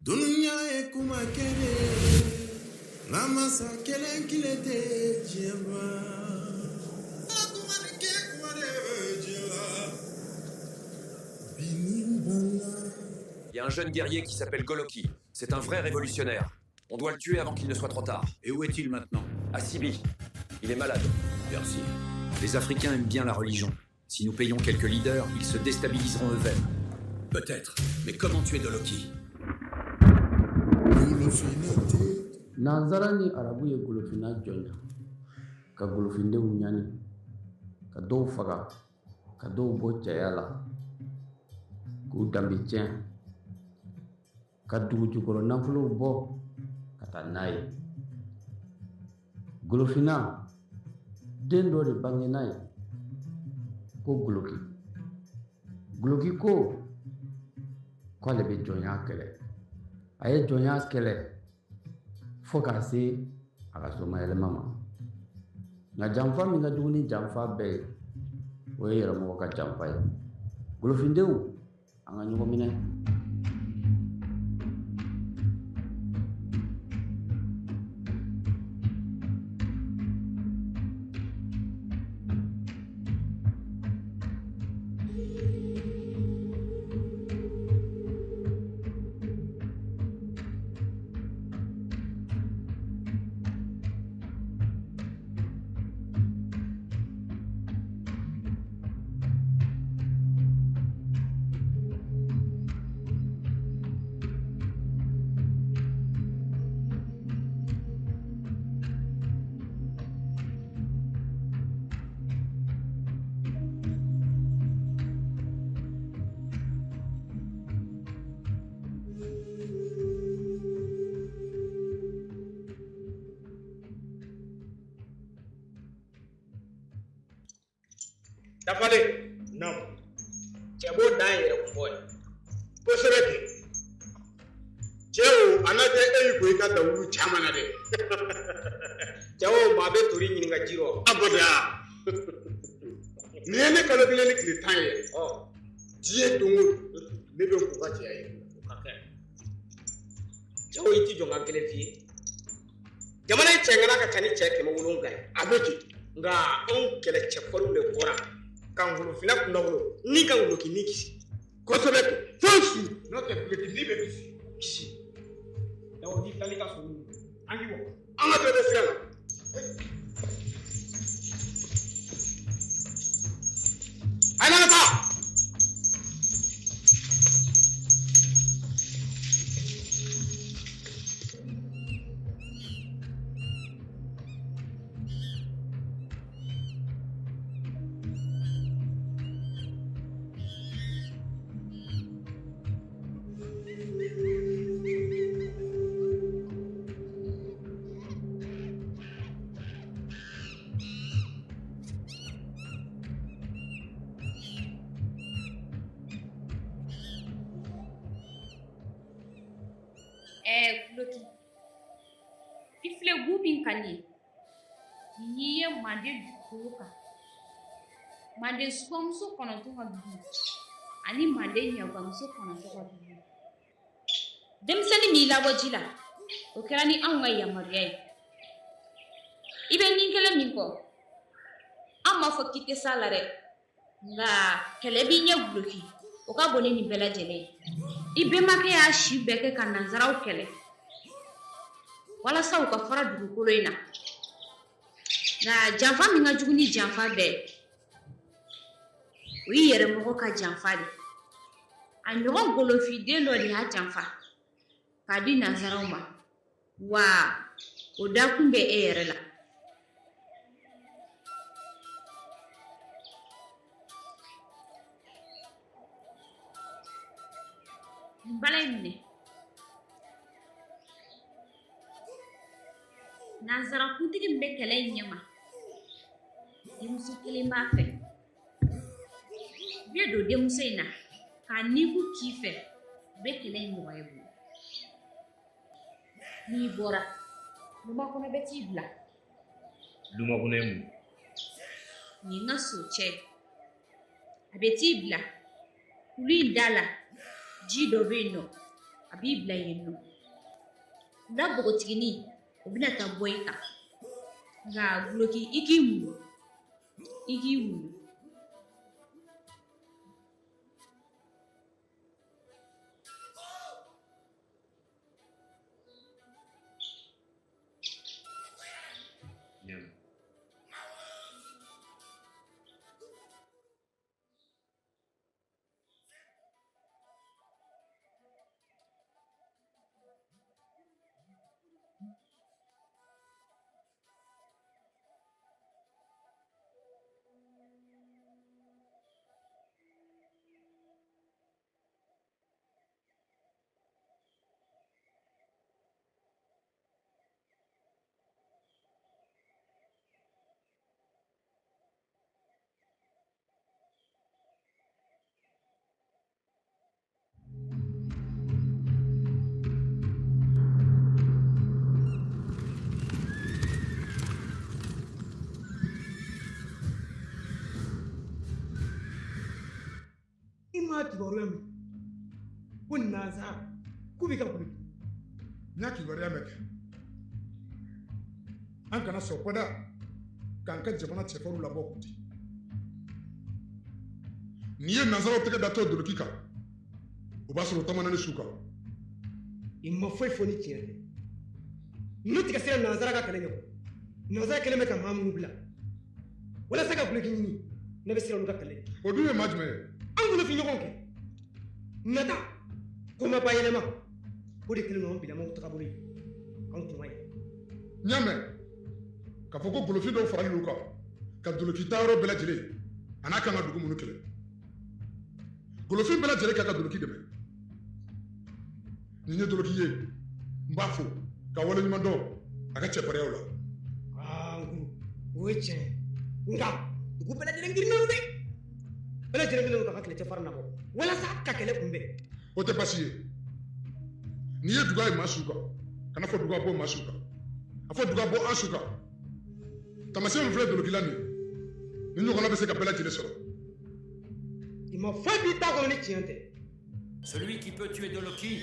Dunuya ye kuma kelen nka masa kelen kelen tɛ diɲɛ ma. Kuma ni kɛ kuma de bɛ diɲɛ la. Bi ni banna. Il y a un jeune guerrier qui s'appelle Goloki. C'est un vrai révolutionnaire. On doit le tuer avant qu'il ne soit trop tard. Et où est-il maintenant? À Sibi. Il est malade. Merci. Les Africains aiment bien la religion. Si nous payons quelques leaders, ils se déstabiliseront eux-mêmes. Peut-être. Mais comment tuer Doloki? Golofina tɛ. Nanzara ni arabu ye Golofina jɔnya, ka golofindenw ɲani, ka dɔw faga, ka dɔw bɔ cɛya la, k'u danbe tiɲɛ, ka dugu jukɔrɔ nafolow bɔ ka taa n'a ye. Golofina den dɔ de bangena ye ko Goloki. Goloki ko k'ale bɛ jɔnya kɛlɛ. A ye jɔnya kɛlɛ fo k'a se a ka somayɛlɛma ma. Nka janfa min ka jugu ni janfa bɛɛ ye, o ye yɛrɛmɔgɔ ka janfa ye. Golofindenw, an ka ɲɔgɔn minɛ. Dafalen. Naamu. Cɛbo dan ye yɛrɛkunbɔ ye. Kosɛbɛ kɛ. Cɛw, a lajɛ e y'i ko i ka dawulu caman na dɛ. Cɛw, maa bɛ tori ɲininka ji rɔ. Abada. Nin ye ne kalo 1 ni tile 10 ye. Diɲɛ don o don, ne bɛ n ko ka cɛya ye. O ka kɛ. Cɛw, i ti jɔ n ka kelen f'i ye. Jamana in cɛŋana ka ca ni cɛ 700 ye. A bɛ ten. Nka anw kɛlɛ cɛfarinw de bɔra ka Ngolofina kunnawolo ni ka Ngolokini kisi. Kosɛbɛ kɛ. Fo su. N'o tɛ Ngolokini bɛ kisi. Kisi. Dawo, n'i tilala i ka so ɲini. An k'i wɔ. An ka dɔ bɛ sira la. A n'an ka taa. Guloki, i filɛ gu min kan nin ye, nin y'i ye manden dugukolo kan, manden subamuso 9 ka dugu ani manden ɲagamuso 9 ka dugu. Denmisɛnnin m'i labɔ ji la, o kɛra ni anw ka yamaruya ye. I bɛ nin kelen min kɔ, an m'a fɔ k'i tɛ s'a la dɛ, nka kɛlɛ b'i ɲɛ Guloki, o ka bon ni nin bɛɛ lajɛlen ye. I bɛnbakɛ y'a si bɛɛ kɛ ka nansaraw kɛlɛ walasa u ka fara dugukolo in na. Nka janfa min ka jugu ni janfa bɛɛ ye, o y'i yɛrɛmɔgɔ ka janfa de. A ɲɔgɔn golofiden dɔ de y'a janfa k'a di nansaraw ma, wa o dakun bɛ e yɛrɛ la. Nin bala in minɛ. Nansara kuntigi min bɛ kɛlɛ in ɲɛma, denmuso kelen b'a fɛ. I bɛ don denmuso in na k'a nikun k'i fɛ, u bɛ kɛlɛ in nɔgɔya i bolo. N'i bɔra, Lumakɔnɔ bɛ t'i bila. Lumakɔnɔ ye mun ye? Nin n ka socɛ ye. A bɛ t'i bila kulu in da la, ji dɔ bɛ yen nɔ. A b'i bila yen nɔ. U la npogotiginin, o bɛna taa bɔ i kan. Nka Guloki, i k'i muɲu. I k'i muɲu. I m'a kibaruya mɛn ko nanzara k'u bɛ ka Guloki. N y'a kibaruya mɛn kɛ. An kana sɔn bada k'an ka jamana cɛfarinw labɔ k'u di. N'i ye nanzaraw tɛgɛ datɔ Doloki kan, o b'a sɔrɔ u taamana ni su kan. I ma foyi fɔ ni tiɲɛ tɛ. Ninnu tigɛ sera nanzara ka kɛlɛ ɲɛ kɔrɔ. Nanzara kɛlen bɛ ka maa minnu bila walasa ka Guloki ɲini, ne bɛ siran olu ka kɛlɛ ɲɛ. O dun ye maa jumɛn ye? An golofin ɲɔgɔn kɛ. Nata, ko ma bayɛlɛma. O de kɛlen don an bilamaw tagabolo ye. Anw tun ma ye. N y'a mɛn k'a fɔ ko golofin dɔw faralen l'u kan ka Doloki taayɔrɔ bɛɛ lajɛlen a n'a kan ka dugu minnu kɛlɛ. Golofin bɛɛ lajɛlen ka ka Doloki dɛmɛ. Ni n ye Doloki ye, n b'a fo ka waleɲuman dɔn a ka cɛfarinya la. Aa n o ye tiɲɛ ye. Nka dugu bɛɛ lajɛlen girinnen don dɛ. Bɛɛ lajɛlen kɛlen don k'a ka kɛlɛcɛ farin labɔ walasa ka kɛlɛ kunbɛn. O tɛ baasi ye. N'i ye duga ye maa su kan, kana fɔ duga bɔ maa su kan. A fɔ duga bɔ an su kan. Taamasiyɛn min filɛ Doloki la nin ye, ni ɲɔgɔnna bɛ se ka bɛɛ lajɛlen sɔrɔ. I ma foyi b'i ta kɔnɔ ni tiɲɛ tɛ. Celui qui peut tuer Doloki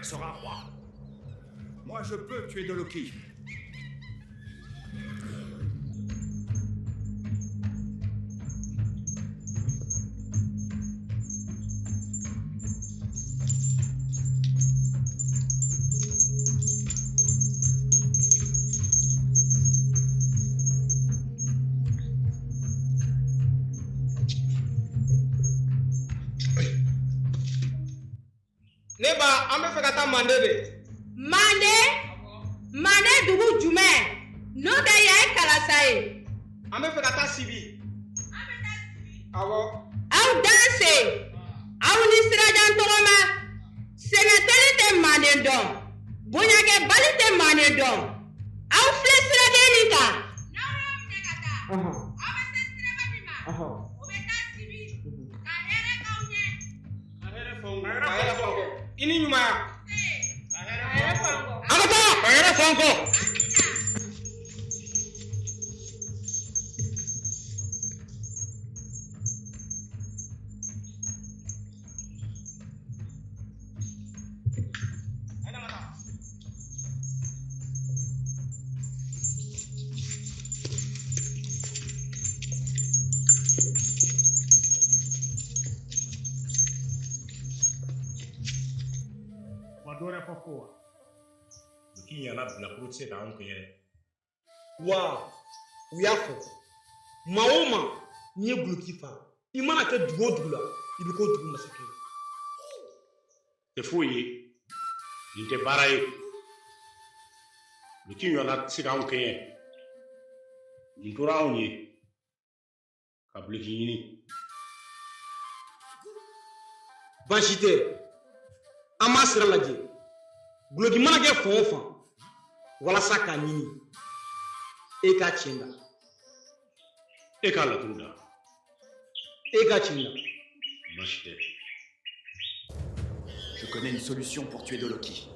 sera roi. Moi, je peux tuer Doloki. Ne ba, an bɛ fɛ ka taa Mande de. Mande? Mande dugu jumɛn? N'o tɛ yan ye Kalasa ye. An bɛ fɛ ka taa Sibi. Awɔ. Aw danse. Aw ni sirajan tɔgɔma. Sɛnɛtɔli tɛ Mande dɔn. Bonyakɛbali tɛ Mande dɔn. Aw filɛ siraden min kan. N'aw y'o minɛ ka taa. Aw bɛ se siraba min ma. O bɛ taa Sibi. Ka hɛrɛ k'aw ɲɛ. Ka hɛrɛ fɔ n kɔ. Ka hɛrɛ fɔ n kɔ. I ni ɲumanya. An ka taa. Ka hɛrɛ fɔ n kɔ. Ma dɔ wɛrɛ fɔ ko wa? Doloki ɲana bilakoro tɛ se k'anw kɛɲɛ dɛ. Wa u y'a fɔ maa o maa n'i ye Guloki fa, i mana kɛ dugu o dugu la, i bɛ k'o dugu masakɛ ye. Tɛ foyi ye, nin tɛ baara ye. Doloki ɲɔgɔnna tɛ se k'anw kɛɲɛ. Nin tora anw ye ka Doloki ɲini. Baasi tɛ, an b'a sira lajɛ. Guloki mana kɛ fan o fan walasa k'a ɲini, e k'a tiɲɛ da. E k'a laturu da. E k'a tiɲɛ da. Baasi tɛ. Je connais une solution pour tuer Doloki.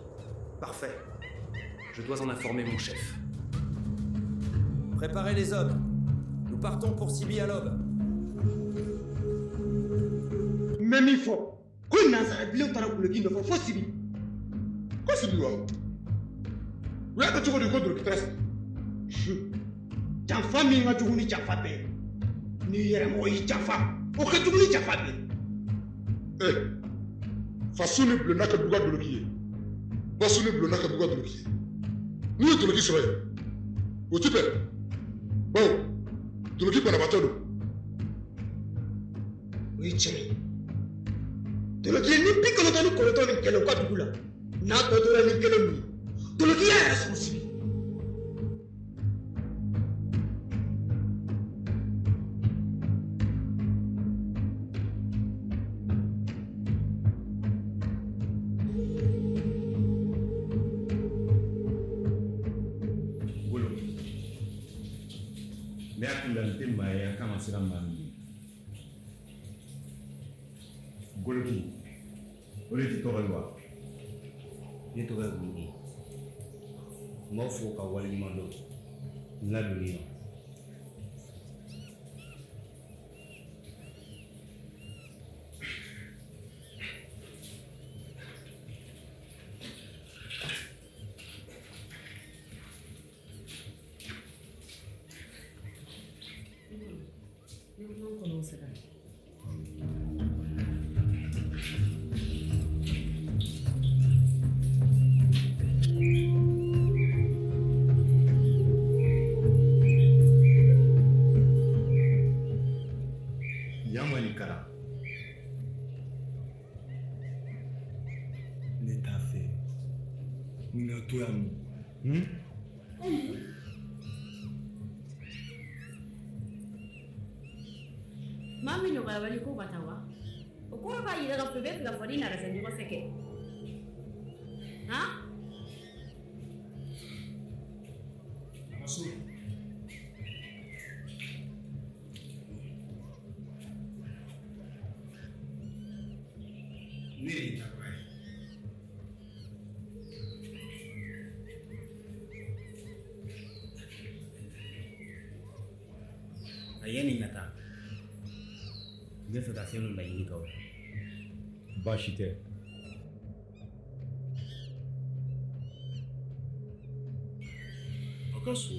Parfait. Je dois en informer mon chef. Préparez les hommes. Nous partons pour Sibi à l'aube. N bɛ min fɔ, ko nansarabilenw taara Guloki nɔfɛ fo Sibi. Trace bi wa? U y'a kɛ cogo di ko doloki trace? Janfa min ka jugu ni janfa bɛɛ ye, n'i yɛrɛ mɔgɔ y'i janfa, o ka jugu ni janfa bɛɛ ye. Faso ni bulonda ka dugu doloki ye, baso ni bulonda ka dugu doloki ye. N'u ye doloki sɔrɔ yen, o ti bɛn, bawo doloki banabaatɔ don. O ye tiɲɛ ye. Doloki ye ni 99 min kɛlɛ u ka dugu la, n'a tɔ tora ni kelen min ye, doloki y'a yɛrɛ sɔrɔ sibi. Golo, ne hakili la nin tɛ maa ye a kan ka siran maa min ɲɛ. Goloki, o de t'i tɔgɔ ye wa? Ne tɔgɔ ye Goloki. N b'aw fo ka waleɲuman dɔn n ladonni na. Ne kuma kɔnɔ sara. Yan ma nin kara. Ne t'a fɛ n ka to yan nɔ. Maa min nɔgɔyabali ko ka taa wa? O kɔrɔ b'a yira k'a fɔ i bɛ fɛ ka fɔ ni nana se ɲɔgɔn fɛ kɛ. Han? Masu. Ne de y'i tabaga ye. A yanni n ka taa, n bɛ fɛ ka fɛn dɔ laɲini k'aw fɛ. Baasi tɛ. A ka so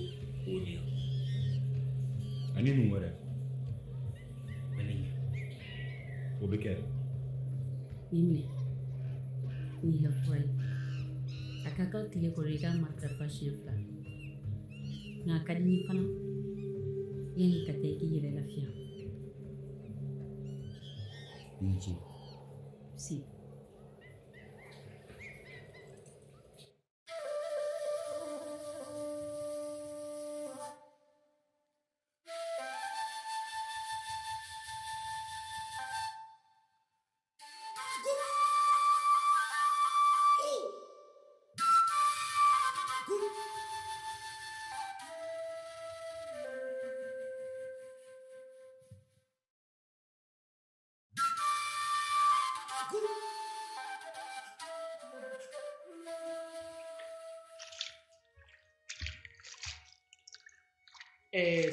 o ɲɛ. Ani mun wɛrɛ? Ani ɲɛ. O bɛ kɛ. Nin minɛ. Nin y'i ka fura ye. A ka kan tile kɔnɔ i k'a matarafa siɲɛ 2. Nka a ka di n ye fana yanni ka taa i k'i yɛrɛ lafiya. I ni ce. Si.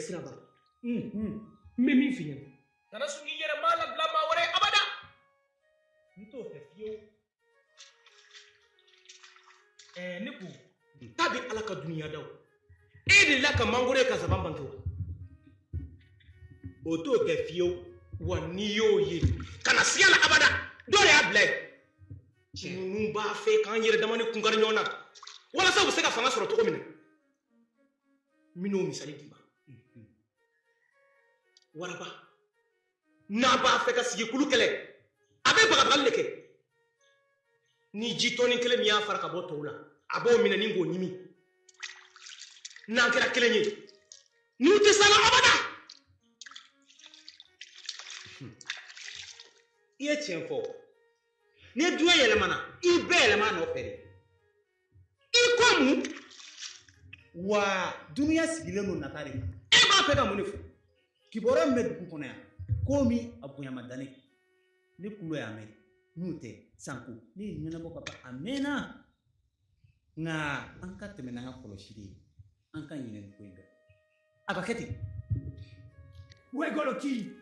Siraba, n bɛ min f'i ɲɛna. Kana sɔn k'i yɛrɛ maa labila maa wɛrɛ ye abada. N t'o fɛ fiyewu. Ne ko kabi Ala ka dunuya da o, e delila ka mangoro ye ka zaban bange wa? O t'o kɛ fiyewu. Wa n'i y'o ye, kana siga la abada. Dɔ de y'a bila yen. Ninnu b'a fɛ k'an yɛrɛ dama ni kunkari ɲɔgɔn na walasa u bɛ se ka fanga sɔrɔ cogo min na. N bɛn'o misali d'i ma. Waraba, n'a b'a fɛ ka sigi kulu kɛlɛ, a bɛ bagabagali de kɛ. Ni ji tɔnin kelen min y'a fara ka bɔ tɔw la, a b'o minɛ ni k'o ɲimi. N'an kɛra kelen ye, n'u tɛ s'an na abada. I ye tiɲɛ fɔ. Ni duɲɛ yɛlɛmana, i bɛɛ yɛlɛma a nɔfɛ de. I ko mun? Wa dunuya sigilen don nata de kan. E b'a fɛ ka mun de fɔ? Kibaruya min bɛ dugu kɔnɔ yan, ko min a bonya ma da ne kan. Ne kulo y'a mɛn, n'o tɛ sanko ne ye ɲɛnabɔ ka ban a mɛnna. Nka an ka tɛmɛ n'an ka kɔlɔsili ye, an ka ɲinɛ nin ko in bɛɛ. A ka kɛ ten. Wegoloki.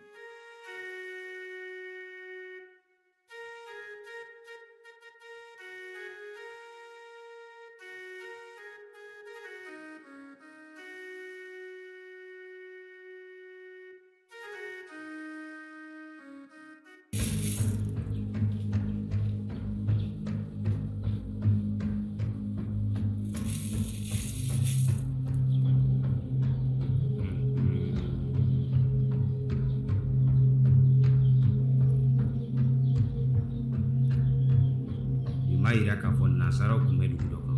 Nin b'a yira k'a fɔ nansaraw tun bɛ dugu dɔ kan.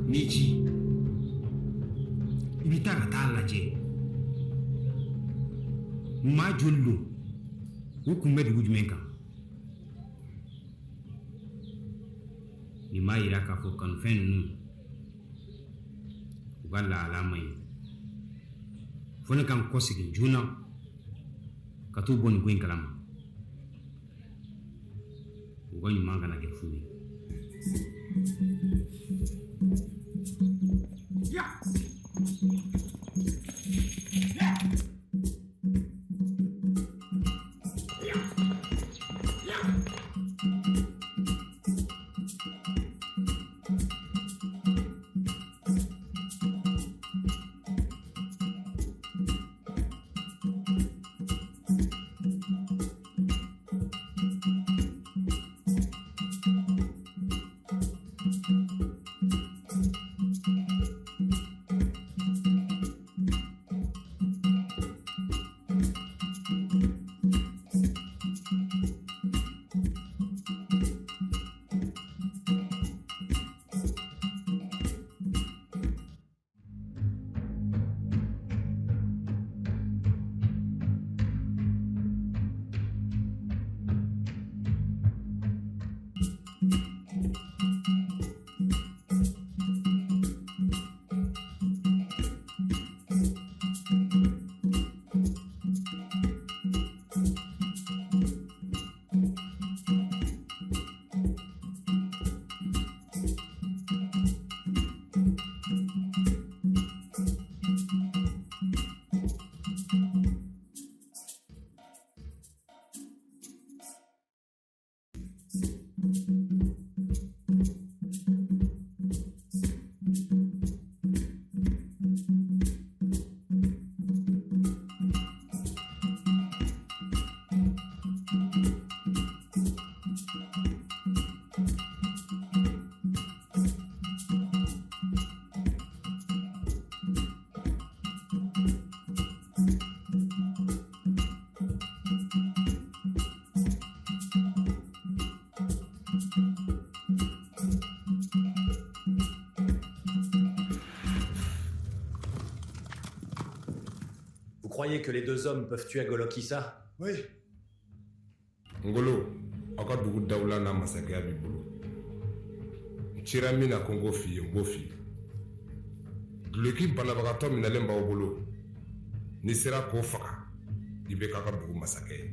N'i ci, i bɛ taa ka taa lajɛ maa joli don, u kun bɛ dugu jumɛn kan. Nin b'a yira k'a fɔ kanufɛn ninnu, u ka lahala man ɲi, fo ne ka n kɔsegin joona ka t'u bɔ nin ko in kalama, u ka ɲuman kana kɛ fu ye. Vous croyez que les deux hommes peuvent tuer Golokissa? Oui. Ngolo, aw ka dugu dawula n'a masakɛya b'i bolo. N cira min na ko n k'o f'i ye, n b'o f'i ye. Duloki banabagatɔ minɛlen b'aw bolo. N'i sera k'o faga, i bɛ k'a ka dugu masakɛ ye.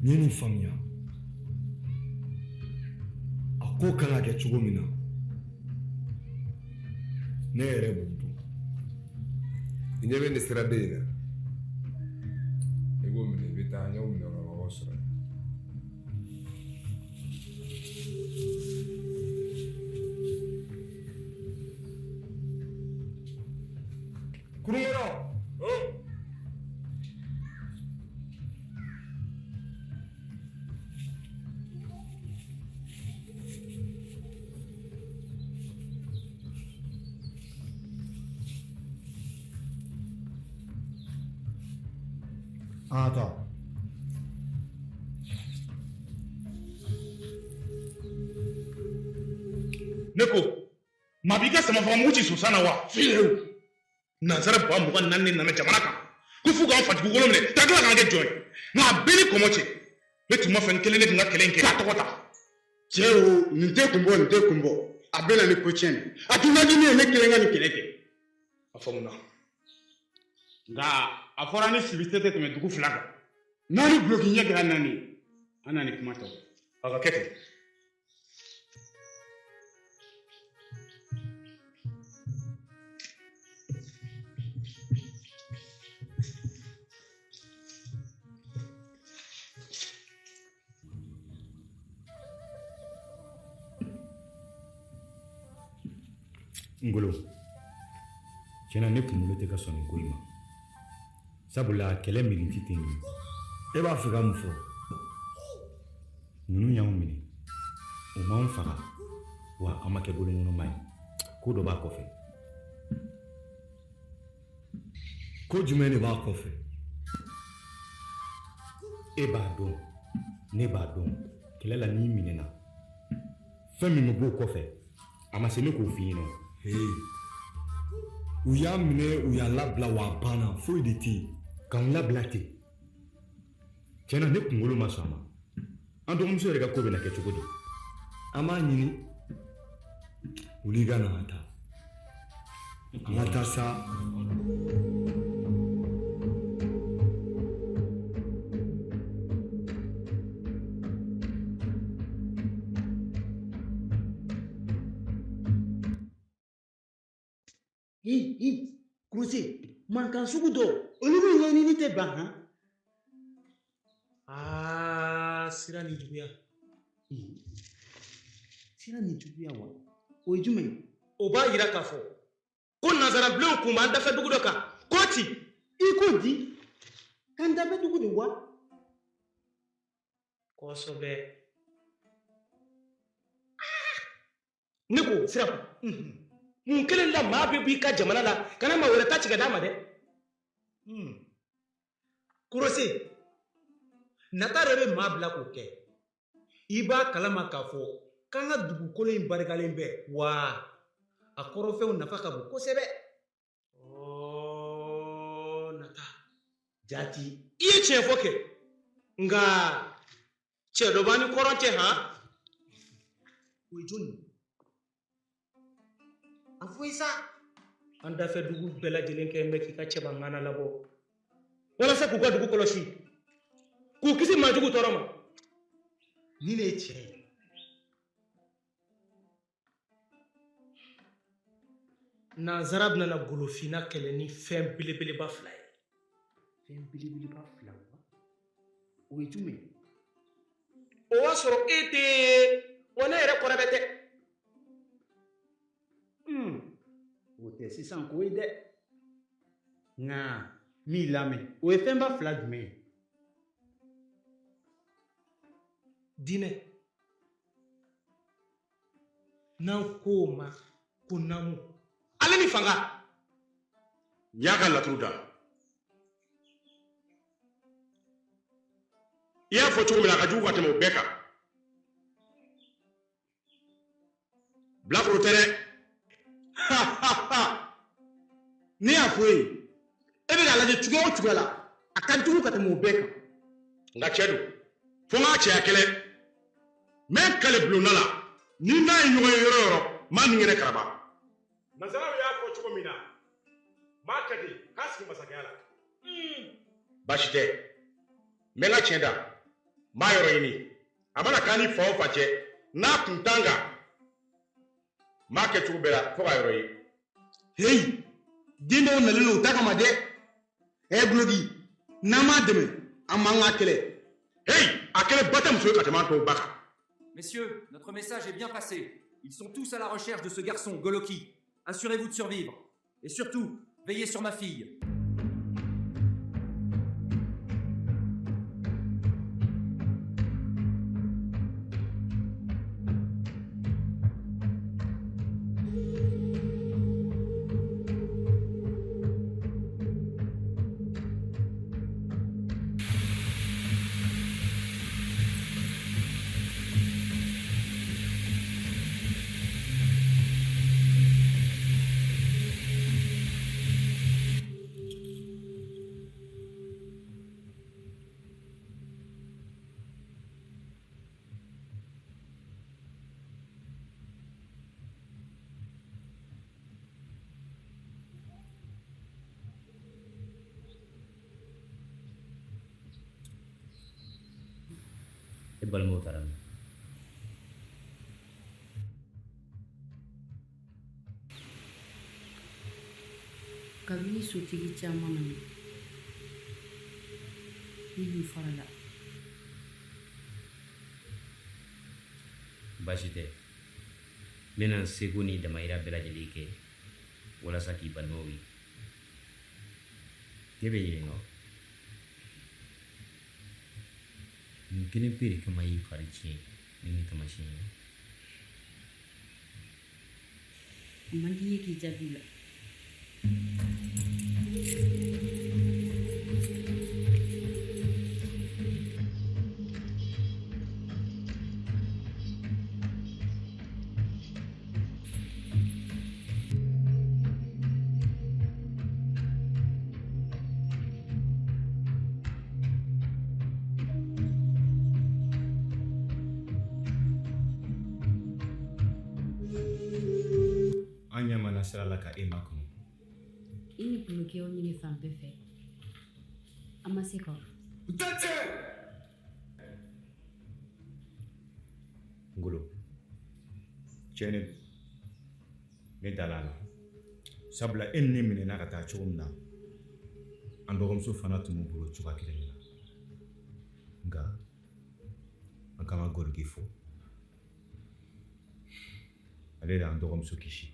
N ye nin faamuya. A ko kan ka kɛ cogo min na, ne yɛrɛ b'o dɔn. I ɲɛ bɛ nin siraden in na, i b'o minɛ, i bɛ taa n y'o minɛ yɔrɔ sɔrɔ yen. Kurunkɔrɔ. An ka taa. Ne ko maa b'i ka samafagamugu ci sonsan na wa? Fiyewu. Nansara 24 de nana jamana kan ko f'u k'an fatugukolo minɛ ka tila k'an kɛ jɔn ye, nka a bɛɛ ni kɔmɔ cɛ. Ne tun ma fɛ n kelen de tun ka kɛlɛ in kɛ k'a tɔgɔ ta. Cɛ o, nin tɛ kun bɔ, nin tɛ kun bɔ, a bɛ na ni ko tiɲɛ de. A tun ka di ne ye ne kelen ka nin kɛlɛ kɛ. A faamuna. Nka a fɔra ni sibite tɛ tɛmɛ dugu 2 kan. N'a ni duloki ɲɛ kɛra 4 ye, an na ni kuma tɔ. A ka kɛ ten. Ngolo, tiɲɛna ne kunkolo tɛ ka sɔn nin ko in ma, sabula kɛlɛ mirinti tɛ nin ye. E b'a fɛ ka mun fɔ? Ninnu y'anw minɛ, u m'anw faga, Wa an ma kɛ bolonkɔnɔma ye. Ko dɔ b'a kɔfɛ. Ko jumɛn de b'a kɔfɛ? E b'a dɔn, ne b'a dɔn, kɛlɛ la n'i minɛna, fɛn min bɛ b'o kɔfɛ, a ma se ne k'o f'i ɲɛna. Hey, u y'a minɛ, u y'a labila, wa a banna, foyi de tɛ yen. K'an labila ten, tiɲɛ na ne kunkolo ma sɔn a ma. An dɔgɔmuso yɛrɛ ka ko bɛna kɛ cogo di? An b'a ɲini. Wuli ka na an ka taa. An ka taa sa. Hi, Kuruse, mankan sugu dɔ, olu bɛ ɲɛɲini tɛ ban han. Aa, sira ni juguya. Sira ni juguya wa? O ye jumɛn ye? O b'a yira k'a fɔ ko nanzarabilenw kun b'an dafɛ dugu dɔ kan k'o ci. I ko di? K'an dafɛ dugu de wa? Kosɛbɛ. Ne ko Sirako, mun kelen la maa bɛ b'i ka jamana la ka na maa wɛrɛ ta ci ka d'a ma dɛ. Kurose, nata yɛrɛ bɛ maa bila k'o kɛ. I b'a kalama k'a fɔ k'an ka dugukolo in barikalen bɛ wa a kɔrɔfɛnw nafa ka bon kosɛbɛ. Ɔɔ nata. Jaati. I ye tiɲɛ fɔ kɛ, nka cɛ dɔ b'an ni kɔrɔn cɛ han. O ye jɔni ye? A fɔ i sa. An dafɛ dugu bɛɛ lajɛlen kɛ bɛ k'i ka cɛba ŋana labɔ walasa k'u ka dugu kɔlɔsi, k'u kisi maajugu tɔɔrɔ ma. Nin de ye tiɲɛ ye. Nanzara bɛna na golofinna kɛlɛ ni fɛn belebeleba fila ye. Fɛn belebeleba fila wa? O ye jumɛn ye? O y'a sɔrɔ e tɛ, wa ne yɛrɛ kɔrɔbɛ tɛ. O tɛ sisan ko ye dɛ. Nka n b'i lamɛn, o ye fɛnba fila jumɛn ye? Diinɛ. N'an k'o ma ko naamu, ale ni fanga. N y'a ka laturu da. I y'a fɔ cogo min na, a ka jugu ka tɛmɛ o bɛɛ kan. Bilakoro tɛ dɛ. Ne y'a fɔ e ye, e bɛ k'a lajɛ cogoya o cogoya la, a ka jugu ka tɛmɛ o bɛɛ kan. Nka cɛ don, fo n k'a cɛya kɛlɛ. N bɛ n kale bulonda la, ni n'a ye ɲɔgɔn ye yɔrɔ o yɔrɔ, n b'a ni ŋɛnɛ karaba. Nanzaraw y'a fɔ cogo min na, n b'a kɛ ten k'a sigi masakɛya la. Baasi tɛ, n bɛ n ka tiɲɛ da, n b'a yɔrɔ ɲini. A mana k'an ni fa o fa cɛ, n'a kun t'an kan, n b'a kɛ cogo bɛɛ la fo k'a yɔrɔ ye. Heyi, den dɔw nalen don u ta kama dɛ. Ɛ Guloki, n'an m'a dɛmɛ, an man ka kɛlɛ. Heyi, a kɛlɛ ba tɛ muso ye ka tɛmɛ an tɔw ba kan. Messieurs, notre message est bien passé. Ils sont tous à la recherche de ce garçon, Goloki. Assurez-vous de survivre. Et surtout, veillez sur ma fille. E balimaw taara min? Kabini sotigi caman nana, ne dun farala. Baasi tɛ, n bɛna n seko ni damayira bɛɛ lajɛlen kɛ walasa k'i balimaw ye. Ne bɛ ɲininka o. Nin kelen pe de kama y'i fari tiɲɛ ni nin taamasiyɛn ye. A man di n ye k'i jaabi o la. An ɲamana sira la ka e makɔnɔ. I ni Guloki y'aw ɲini fan bɛɛ fɛ, an ma se k'aw. Ngolo, tiɲɛ de don, ne dala a la, sabula e ni ne minɛna ka taa cogo min na, an dɔgɔmuso fana tun b'u bolo cogoya kelen de la. Nka an kan ka Gorgui fo, ale de y'an dɔgɔmuso kisi.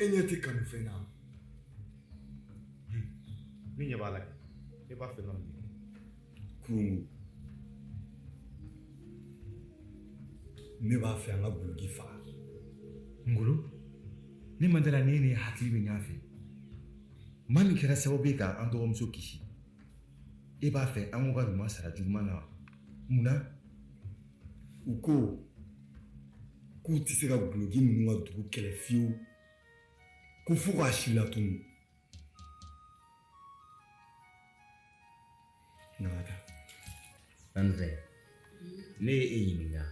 E ɲɛ tɛ kanufɛn na. Ne ɲɛ b'a la kɛ. E b'a fɛ ka mun de kɛ? Kurungu, ne b'a fɛ an ka Guloki faga. Ngolo, ne ma d'a la ni e ni hakili bɛ ɲɔgɔn fɛ. Maa min kɛra sababu ye k'an dɔgɔmuso kisi, e b'a fɛ an k'o ka ɲuman sara juguman na wa? Mun na? U ko k'u tɛ se ka Guloki ninnu ka dugu kɛlɛ fiyewu, ko fo k'a si latunu. Na ka taa. Kanufɛ, ne ye e ɲininka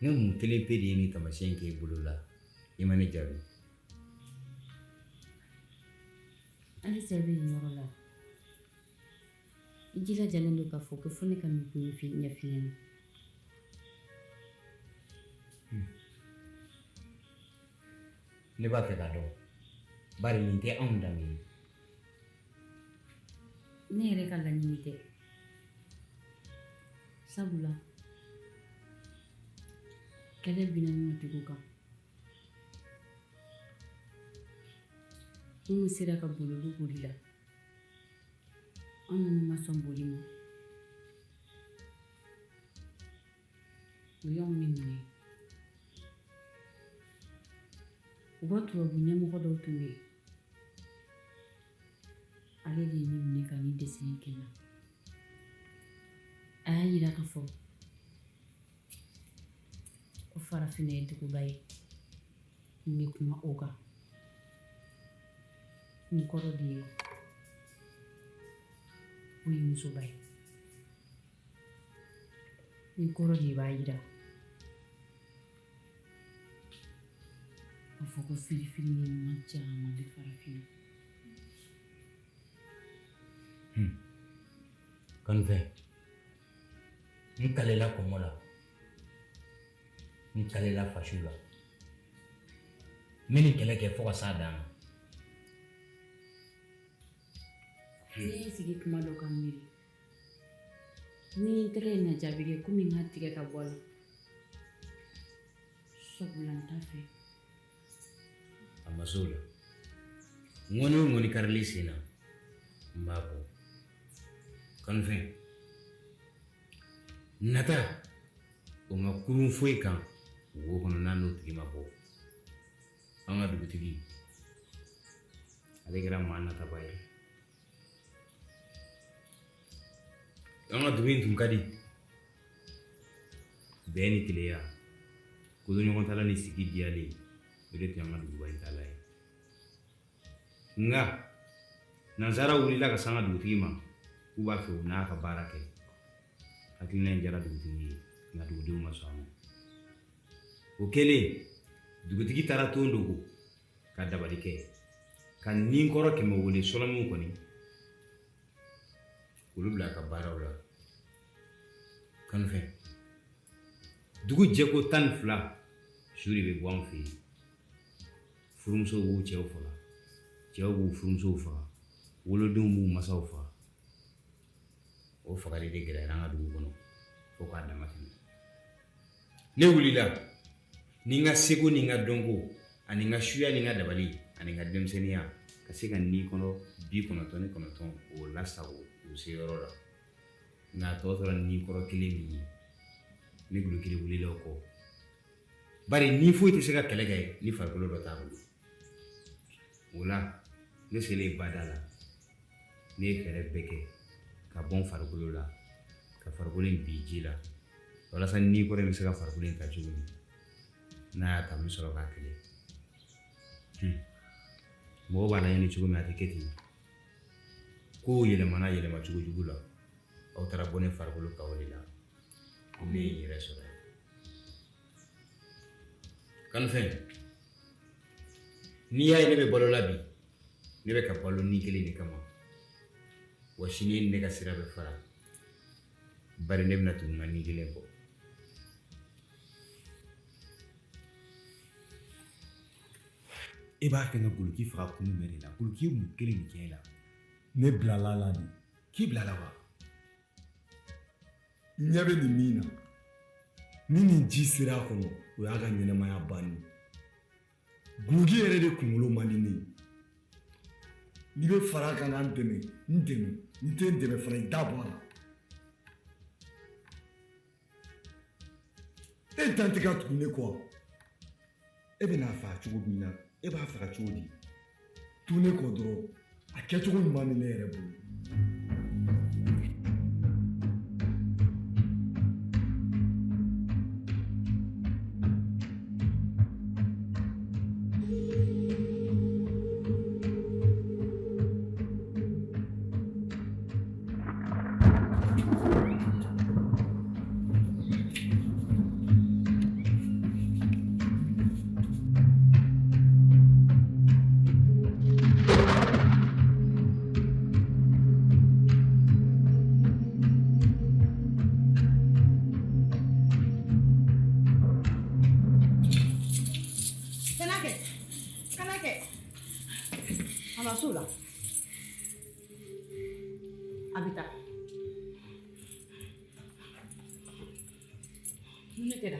n ko mun kelen pe de ye nin taamasiyɛn k'e bolo la, i ma ne jaabi. Halisa i bɛ nin yɔrɔ la, i jilajalen don k'a fɔ ko fo ne ka nin ko in ɲɛf'i ɲɛna. Ne b'a fɛ k'a dɔn, bari nin tɛ anw danbe ye. Ne yɛrɛ ka laɲini tɛ, sabula kɛlɛ binna n ka dugu kan. Minnu sera ka boli, olu bolila. An minnu ma sɔn boli ma, u y'anw de minɛ. U ka tubabu ɲɛmɔgɔ dɔw tun bɛ yen, ale de ye ne minɛ ka nin dessin kɛ n na. A y'a yira k'a fɔ ko farafinna ye duguba ye. N bɛ kuma o kan. Nin kɔrɔ de ye o ye musoba ye. Nin kɔrɔ de b'a yira k'a fɔ ko filifili ɲuman caman bɛ farafinna. Kanufɛn, n kalela kɔngɔ la, n kalela fasiw la, n bɛ nin kɛlɛ kɛ fo ka s'a dan na. Ne ye n sigi tuma dɔ ka miiri, ni n tɛgɛ ye na jaabi kɛ komi n k'a tigɛ ka bɔ a la, sabula n t'a fɛ. A ma s'o la. Ŋɔni o ŋɔni karili sen na, n b'a bɔ. Kanufɛn, nata o ma kurun foyi kan wo kɔnɔ n'a n'o tigi ma bɔ. An ka dugutigi, ale kɛra maa nataba ye. An ka dugu in tun ka di, bɛn ni kelenya, kodoɲɔgɔntala ni sigi diyalen, o de tun y'an ka duguba in taalan ye. Nka nansara wulila ka s'an ka dugutigi ma k'u b'a fɛ u n'a ka baara kɛ. Hakilina in diyara dugutigi ye, nka dugudenw ma sɔn a ma. O kɛlen, dugutigi taara ton dogo ka dabali kɛ ka ninkɔrɔ 100 wele sɔlɔmiw kɔni k'olu bila a ka baaraw la. Kanufɛn, Dugu jɛko 12, su de bɛ bɔ an fɛ yen. Furumusow b'u cɛw faga, cɛw b'u furumusow faga, wolodenw b'u masaw faga. O fagali de gɛlɛyara an ka dugu kɔnɔ fo k'a dama tɛmɛ. Ne wulila ni n ka seko ni n ka dɔnko ani n ka suya ni n ka dabali ani n ka denmisɛnninya ka se ka ni kɔnɔ 99 o lasago o se yɔrɔ la. Nka a tɔ tora ni kɔrɔ kelen min ye, ne Guloki de wulila o kɔ. Bari ni foyi tɛ se ka kɛlɛ kɛ ni farikolo dɔ t'a bolo. O la ne selen bada la, ne ye fɛɛrɛ bɛɛ kɛ ka bɔ n farikolo la, ka farikolo in bin ji la, walasa ni kɔrɔ in bɛ se ka farikolo in ta cogo min. N'a y'a ta, n bɛ sɔrɔ k'a kɛlɛ. Mɔgɔw b'a laɲini cogo min, a tɛ kɛ ten. Kow yɛlɛmana yɛlɛma cogo jugu la. Aw taara bɔ ne farikolo kan o de la. Ne ye n yɛrɛ sɔrɔ yan. Kanufɛn, n'i y'a ye ne bɛ balo la bi, ne bɛ ka balo ni kelen de kama. Wa sini e ni ne ka sira bɛ fara, bari ne bɛna tugu n ka ni kelen kɔ. E b'a fɛ ka Goloki faga kun jumɛn de la? Goloki ye mun kelen de kɛ e la? Ne bilala a la de. K'i bilala wa? I ɲɛ bɛ nin min na, ni nin ji sera a kɔnɔ, o y'a ka ɲɛnamaya bannen ye. Guloki yɛrɛ de kunkolo man di ne ye. N'i bɛ fara a kan ka n dɛmɛ, n dɛmɛ. N'i tɛ n dɛmɛ fana, i da bɔ a la. E dan tɛ ka tugu ne kɔ wa? E bɛna a faga cogo min na, e b'a faga cogo di? To ne kɔ dɔrɔn, a kɛcogo ɲuman bɛ ne yɛrɛ bolo. Kana kɛ, kana kɛ. A ma s'o la. A bɛ taa. Mun de kɛra?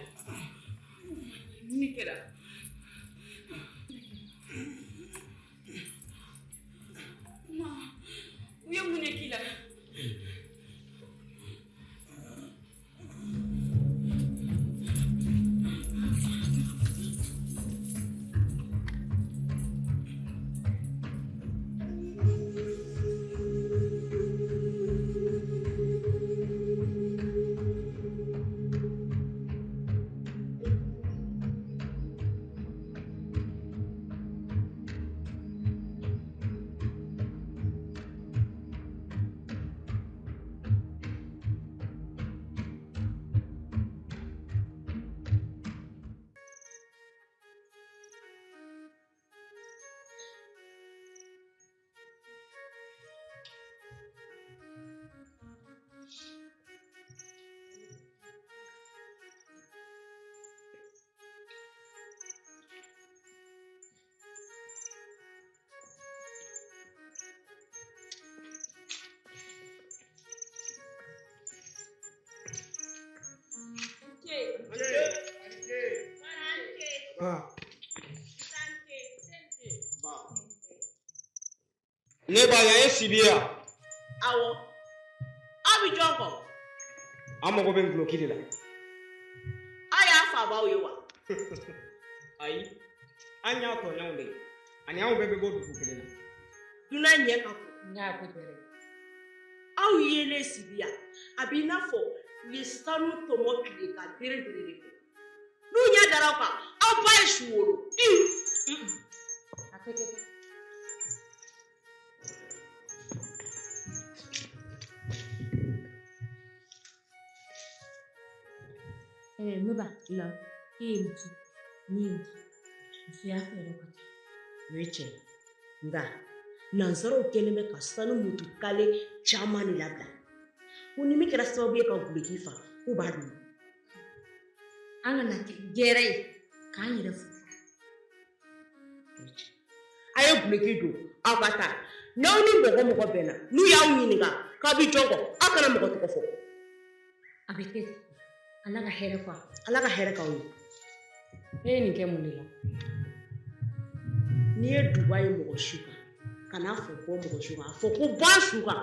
Mun de kɛra? Kuma, u ye mun de k'i la? Ne ba yan ye sibi ye wa? Awɔ. Aw bɛ jɔn kɔ? An mago bɛ guloki de la. Aw y'a fabaw ye wa? Ayi, an y'a tɔɲɔgɔnw de ye. Ani anw bɛɛ bɛ bɔ dugu kelen na. Dunan ɲɛ ka bon. N y'a ko bɛrɛ. Aw yelen sibi yan, a b'i n'a fɔ u ye sanu tɔmɔ tile ka bere bere de bɔ. N'u ɲɛ dara aw kan, aw ba ye su wolo. A tɛ kɛ. Ne ba la e ye muso ne ye muso musoya fɛɛrɛ ka ca. O ye tiɲɛ ye nka nansaraw kɛlen bɛ ka sanu mutukale caman de labila ko ni min kɛra sababu ye ka guloki fa k'u b'a dun. An kana kɛ gɛrɛ ye k'an yɛrɛ fo. A ye guloki don aw ka taa. N'aw ni mɔgɔ mɔgɔ bɛnna, n'u y'aw ɲininka k'aw bɛ jɔn kɔ, aw kana mɔgɔ tɔgɔ fɔ. A bɛ kɛ ten. Ala ka hɛrɛ fɔ. Ala ka hɛrɛ k'aw ye. Ne ye nin kɛ mun de la? N'i ye duba ye mɔgɔ su kan, kan'a fɔ bɔ mɔgɔ su kan, a fɔ ko bɔ a su kan.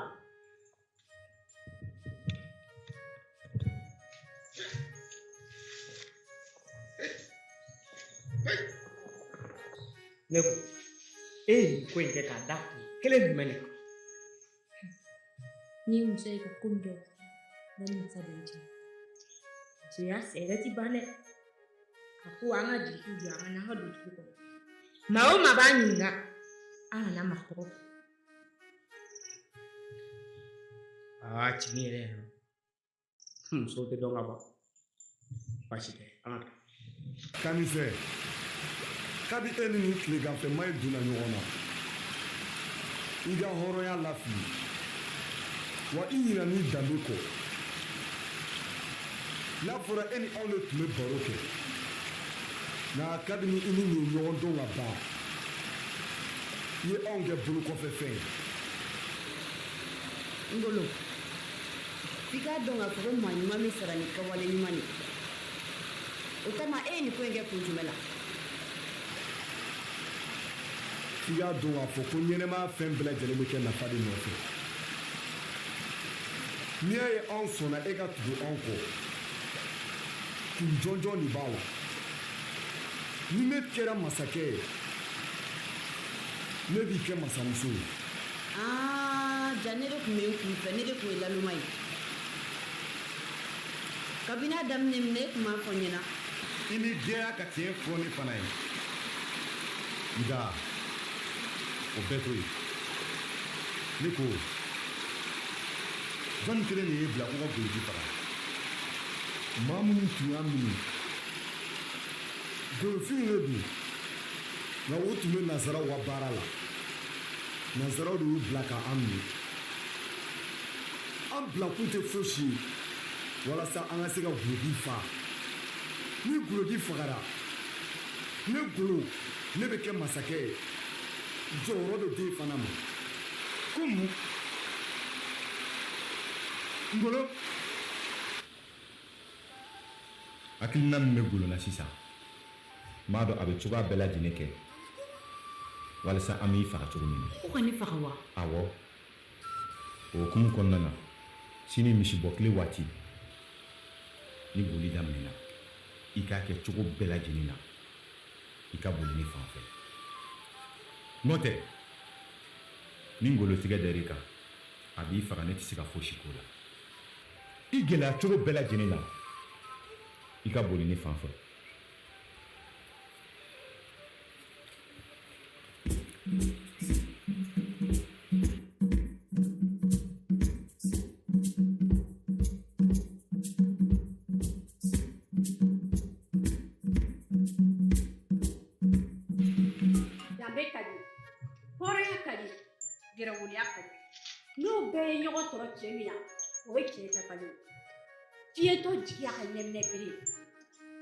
Ne ko e ye nin ko in kɛ k'a da kun kelen jumɛn de kan? N'i ye muso ye ka ko min kɛ, ne nimisa de ye cɛ. Musoya sɛgɛn ti ban dɛ. A ko an ka jigi jɔ an ka n'an ka don dugu kɔnɔ. Maa o maa b'an ɲininka, an kana maa tɔgɔ fɔ. Aa, tiɲɛ yɛrɛ yɛrɛ musow tɛ dɔn ka ban. Baasi tɛ, an ka taa. Kanisɛ, kabi e ni nin tileganfɛma in donna ɲɔgɔn na, i ka hɔrɔnya lafili, wa i ɲinan'i danbe kɔ. N'a fɔra e ni anw de tun bɛ baro kɛ, nka kabini i ni nin ye ɲɔgɔn dɔn ka ban, i ye anw kɛ bolokɔfɛfɛn ye. Ngolo, f'i k'a dɔn k'a fɔ ko maa ɲuman bɛ sara ni kɛwale ɲuman de ye. O kama e ye nin ko in kɛ kun jumɛn la? F'i k'a dɔn k'a fɔ ko ɲɛnɛmaya fɛn bɛɛ lajɛlen bɛ kɛ nafa de nɔfɛ. N'i y'a ye anw sɔnna e ka tugu anw kɔ, kun jɔnjɔn de b'a la. Ni ne kɛra masakɛ ye, ne b'i kɛ masamuso ye. Aa, ja ne de tun bɛ n kun fɛ, ne de tun ye laloma ye. Kabini a daminɛ minɛ, e tun m'a fɔ n ɲɛna. I ni jɛya ka tiɲɛ fɔ ne fana ye. Nka o bɛɛ to yen. Ne ko, jɔnni kelen de y'e bila ko ka Goloki faga? Maa minnu tun y'a minɛ, golofinw de don, nka u tun bɛ nansaraw ka baara la. Nansaraw de y'u bila ka an minɛ. An bilakun tɛ fosi ye walasa an ka se ka Goloki faa. Ni Goloki fagara, ne Golo, ne bɛ kɛ masakɛ ye. Jɔyɔrɔ bɛ den fana ma. Ko mun? Ngolo. Hakilina min bɛ Golo la sisan, n b'a dɔn a bɛ cogoya bɛɛ lajɛlen kɛ walasa an b'i faga cogo min na. Ko ka ne faga wa? Awɔ. O hukumu kɔnɔna na, sini misibɔtile waati, ni boli daminɛna, i k'a kɛ cogo bɛɛ lajɛlen na, i ka boli ne fan fɛ. N'o tɛ, ni Ngolo tigɛ dar'i kan, a b'i faga, ne tɛ se ka fosi k'o la. I gɛlɛya cogo bɛɛ lajɛlen na, i ka boli ne fan fɛ. Danbe ka di, hɔrɔnya ka di, yɛrɛwoloya ka di. N'o bɛɛ ye ɲɔgɔn sɔrɔ cɛ min na, o ye cɛ dafalen ye. Fiyentɔ jigi y'a ka ɲɛminɛ bere ye.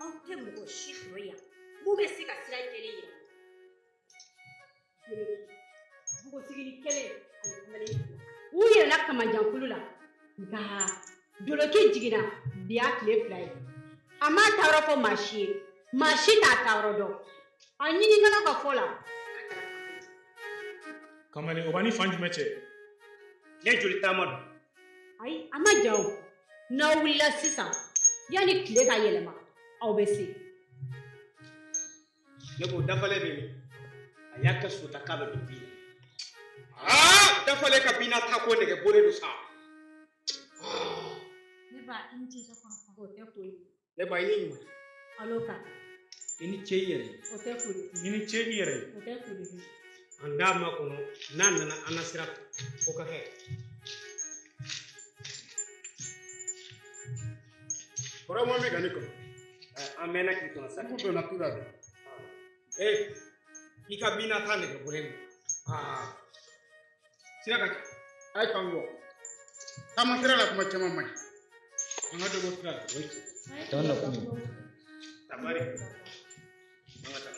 Aw tɛ mɔgɔ si sɔrɔ yan mun bɛ se ka sira jɛlen yira. Npogotiginin kelen ani kamalen fila. U yɛlɛla kamanjankulu la, nka Doloki jiginna bi y'a tile 2 ye. A m'a taayɔrɔ fɔ maa si ye, maa si t'a taayɔrɔ dɔn. A ɲinikɛlaw ka fɔ la. Kamalen, o b'a ni fan jumɛn cɛ? Tile joli taama don? Ayi, a ma jan o. N'aw wulila sisan, yanni tile ka yɛlɛma, aw bɛ se. Ne ko dafalen bɛ min? A y'a kɛ sota k'a bɛ don bin na. Aa, dafalen ka bin na taa ko nɛgɛ bɔlen don sa. Ne ba, i ni ce i ka kɔrɔfɔ. O tɛ ko ye. Ne ba, i ni ɲuman. Alo ka. I ni ce i yɛrɛ ye. O tɛ ko ye. I ni ce i yɛrɛ ye. O tɛ ko ye. An d'a makɔnɔ n'a nana an na sira fɛ. O ka kɛ. Kɔrɔ ma mɛn ka ne kɔnɔ. An mɛnna k'i kɔnɔ sa. N kun donna tu la de. Ee, i ka bin na taa nɛgɛ bɔlen don. Aa, sira ka ca. A ye kan bɔ. Taama sira la kuma caman man ɲi. An ka dɔ bɔ sira la, o ye tiɲɛ. Tɔn na kun. Tabari. An ka taa.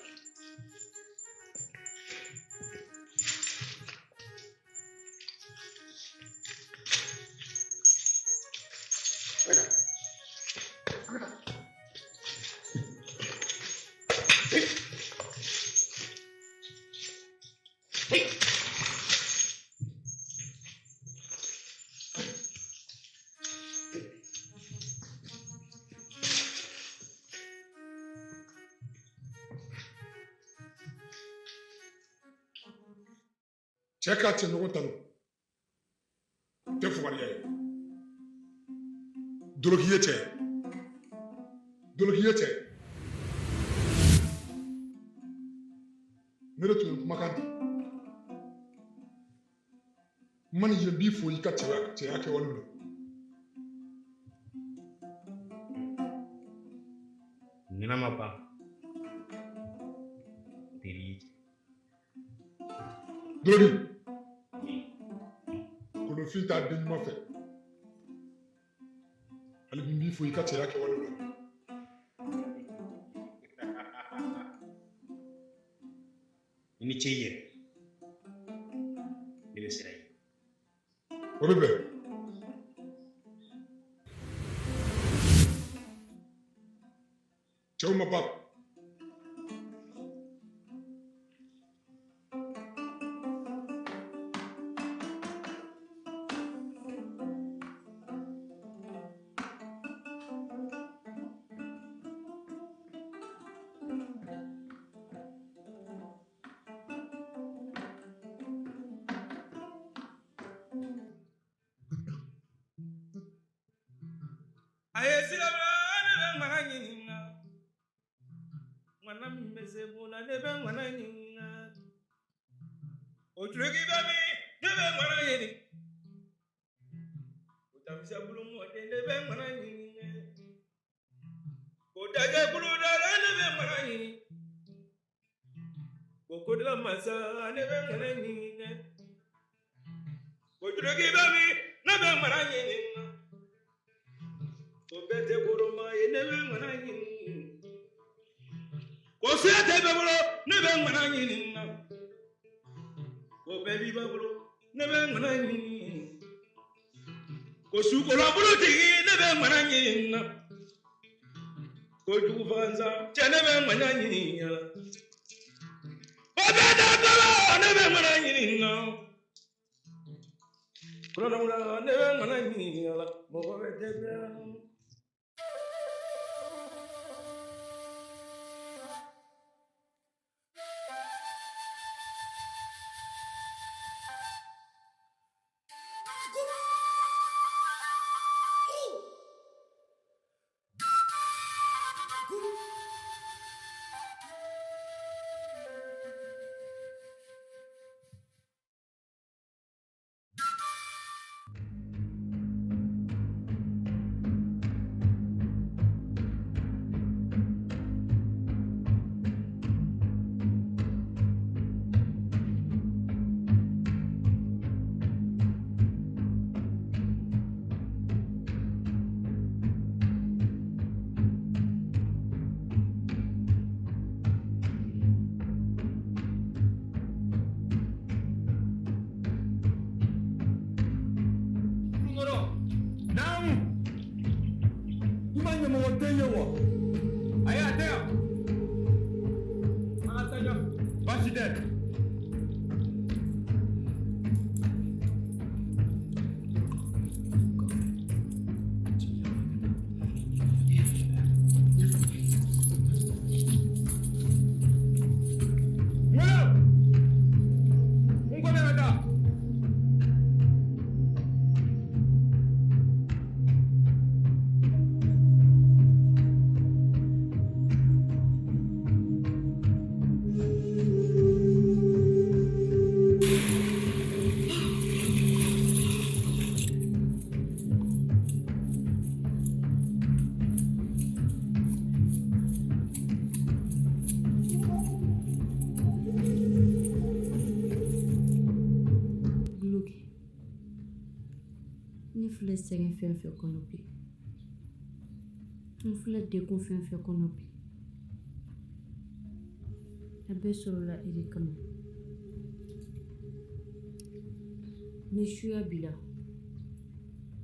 Cɛ k'a cɛɲɔgɔn tanu tɛ fugariya ye. Doloki ye cɛ ye, doloki ye cɛ ye. Ne de tun ye kumakan di n ma nin ye, n b'i fo i ka cɛya kɛwale la. Ɲɛna ma ban teri ye. Doloki, kolonfin t'a den ɲuman fɛ. Hali bi n b'i fo i ka cɛya kɛwale la. I ni ce i yɛrɛ. Ne bɛ siran i ɲɛ. O bɛ bɛn. Cɛw ma ban. A ye silamɛ, ne bɛ ŋana ɲininka. Ŋana min bɛ se mun na, ne bɛ ŋana ɲininka. O tuloki bɛ min, ne bɛ ŋana ɲini. O tamisɛn mɔden, ne bɛ ŋana ɲininka. O dajɛ kulu dala, ne bɛ ŋana ɲini. O kodila masa, ne bɛ ŋana ɲininka. O tuloki bɛ min, ne bɛ ŋana ɲininka. O bɛɛ tɛ koroma ye, ne bɛ ŋana ɲini. Ko fiɲɛ tɛ bɛɛ bolo, ne bɛ ŋana ɲini na. Ko bɛɛ b'i ba bolo, ne bɛ ŋana ɲini. Ko sukola tigi, ne bɛ ŋana ɲini na. Ko jugu fagansa cɛ, ne bɛ ŋana ɲini na. O bɛɛ tɛ bolo, ne bɛ ŋana ɲini na. Kɔnɔna ne bɛ ŋana ɲini la. Mɔgɔ bɛ dɛsɛ. Naamu. I ma ɲɛmɔgɔden ye wa? Ayi, a tɛ yan. An ka taa ɲɛ. Baasi tɛ. Ŋolo! N ko ne ka taa. Guloki, ne filɛ sɛgɛn fɛn fɛn kɔnɔ bi, n filɛ degun fɛn fɛn kɔnɔ bi, A bɛɛ sɔrɔla e de kama. Ni suya b'i la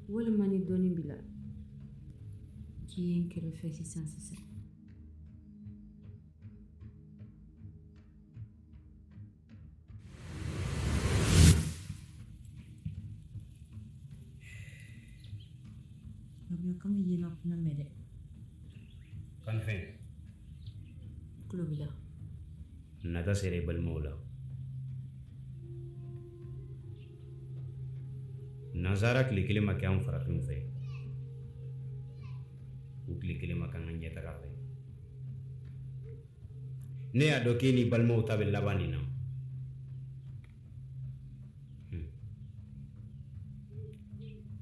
walima ni dɔnni b'i la k'i ye n kɛrɛfɛ sisan sisan. Babuya kami ye n ka kuma mɛn dɛ. Kanifɛn. Tulo b'i la. Nata sera i balimaw la. Nansara tile kelen ma kɛ an farafinw fɛ. U tile kelen ma kɛ an ka ɲɛtaga fɛ. Ne y'a dɔn k'e n'i balimaw ta bɛ laban nin na.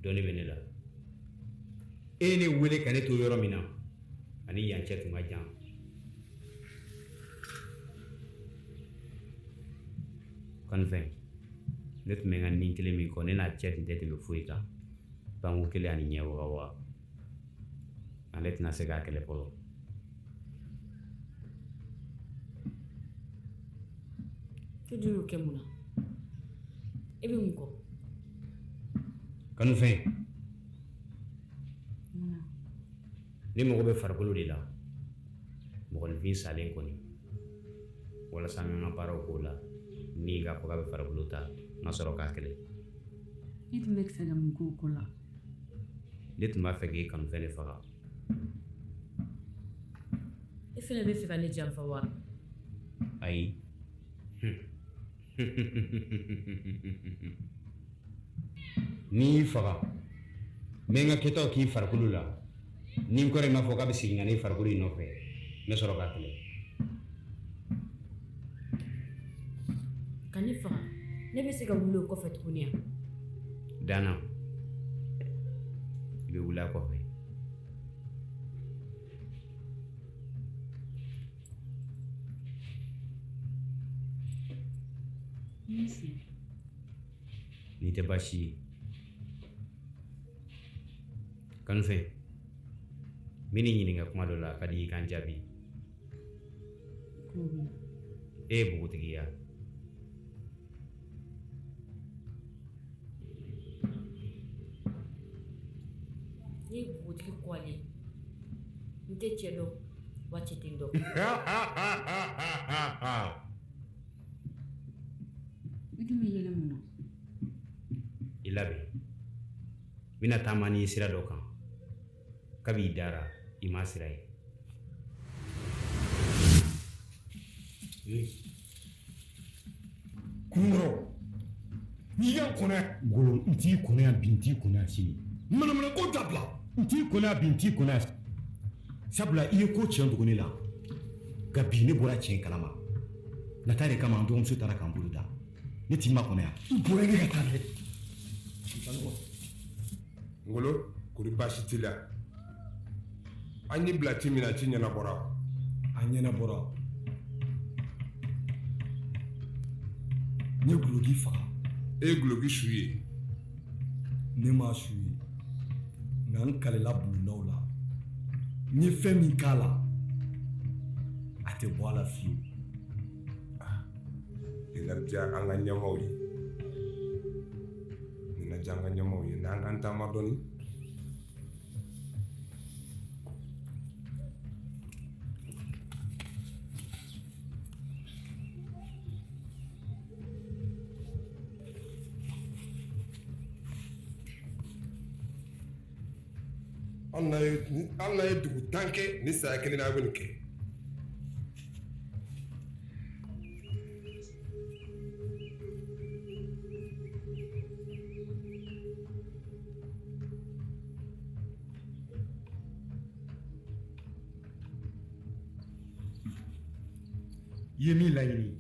Dɔnni bɛ ne la. E ye ne wele ka ne to yɔrɔ min na, ani yan cɛ tun ka jan. Kanifɛn, ne tun bɛ n ka nin kelen min kɔ, ne n'a cɛ tun tɛ tɛmɛ foyi kan. Panko kelen ani ɲɛ waga waga. Ale tɛna se k'a kɛlɛ fɔlɔ. E dun y'o kɛ mun na? E bɛ mun kɔ? Kanufɛn, Mun na? ne mago bɛ farikolo de la. Mɔgɔninfin salen kɔni, walasa n ka n ka baaraw k'o la, ni k'a fɔ k'a bɛ farikolo ta, n ka sɔrɔ k'a kɛlɛ. E tun bɛ fɛ ka mun k'o ko la? Ne tun b'a fɛ k'e kanufɛn de faga. E fana bɛ fɛ ka ne janfa wa? Ayi. N'i y'i faga, n bɛ n ka kɛtaw k'i farikolo la. Ni n kɔrɔ in m'a fɔ k'a bɛ segin ka na i farikolo in nɔfɛ, n bɛ sɔrɔ k'a kɛlɛ. Ka ne faga, ne bɛ se ka wuli o kɔfɛ tuguni wa? Dana, i bɛ wuli a kɔfɛ. N si. N'i tɛ baasi ye. Kanufɛn, n bɛ n'i ɲininka kuma dɔ la, a ka di i ka n jaabi. Tulo b'i la. E ye npogotigi ye wa? Ne ye npogotigi kɔlen ye. N tɛ cɛ dɔn, wa cɛ tɛ n dɔn. I dun bɛ yɛlɛ mun na? I labɛn. N bɛna taama n'i ye sira dɔ kan. Kabi i dara, i m'a sira ye. Kunkɔrɔ, n'i y'a kɔnɔ golo, n t'i kɔnɔ yan bi, n t'i kɔnɔ yan sini. Manamana ko dabila, n t'i kɔnɔ yan bi, n t'i kɔnɔ yan. Sabula i ye ko tiɲɛ dogo ne la, nka bi ne bɔra tiɲɛ kalama. Nata de kama an dɔgɔmuso taara k'an bolo da. Ne t'i makɔnɔ yan. I bɔra ne ka taa dɛ. Ngolo, kori baasi t'i la? An y'i bila ci min na, ci ɲɛnabɔra. A ɲɛnabɔra. N ye Guloki faga. E ye Guloki su ye? Ne m'a su ye, nka n kalela bulondaw la. N ye fɛn min k'a la, a tɛ bɔ a la fiyewu. Nin na diya an ka ɲɛmaaw ye. Nin na diya an ka ɲɛmaaw ye. N'an k'an taama dɔɔni. Hali n'a ye dugu 10 kɛ ni saya kelen na, a bɛ nin kɛ. I ye min laɲini,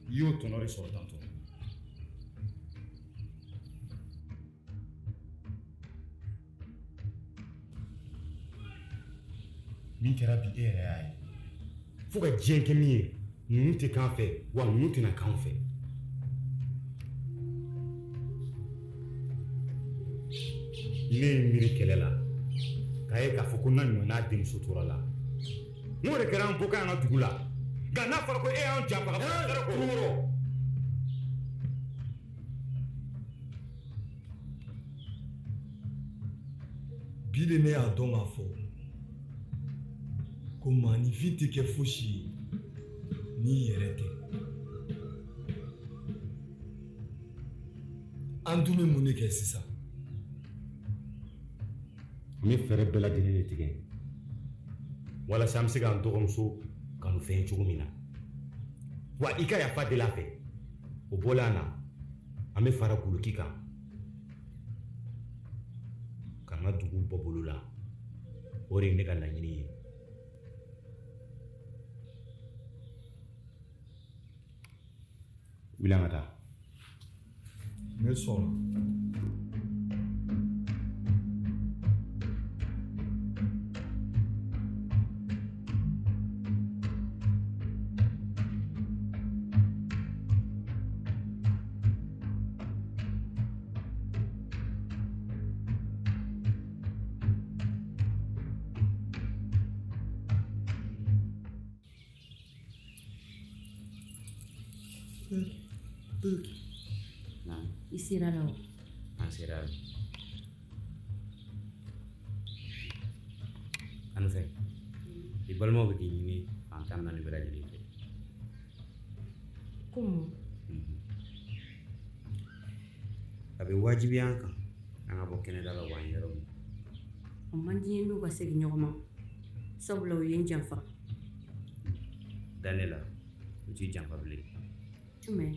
i y'o tɔnɔ de sɔrɔ tantɔ. Min kɛra bi, e yɛrɛ y'a ye. Fo ka diɲɛ kɛ min ye, ninnu tɛ k'an fɛ, wa ninnu tɛna k'an fɛ. Ne ye miiri kɛlɛ la k'a ye k'a fɔ ko n'a ɲɔgɔn n'a denmuso tora la, n'o de kɛra an bɔkan an ka dugu la. Nka n'a fɔra ko e y'anw janfa ka fara ko. Bi de ne y'a dɔn k'a fɔ ko maaninfin tɛ kɛ fosi ye n'i yɛrɛ tɛ. An dun bɛ mun de kɛ sisan? An bɛ fɛɛrɛ bɛɛ lajɛlen de tigɛ walasa an bɛ se k'an dɔgɔmuso kanufɛn ye cogo min na. Wa i ka yafa deli a fɛ. O bɔlen a na, an bɛ fara Goloki kan k'an ka dugu bɔ bolo la. O de ye ne ka laɲini ye. Wuli an ka taa. Ne sɔnna. I sera la o? An sera la. Kanufɛn, i balimaw bɛ k'i ɲini fan 14 bɛɛ lajɛlen fɛ. Ko mun? A bɛ wajibiya an kan an ka bɔ kɛnɛda la wa an yɔrɔ min. O man di n ye n'u ka segin ɲɔgɔn ma, sabula u ye n janfa. Da ne la, u t'i janfa bilen. Jumɛn?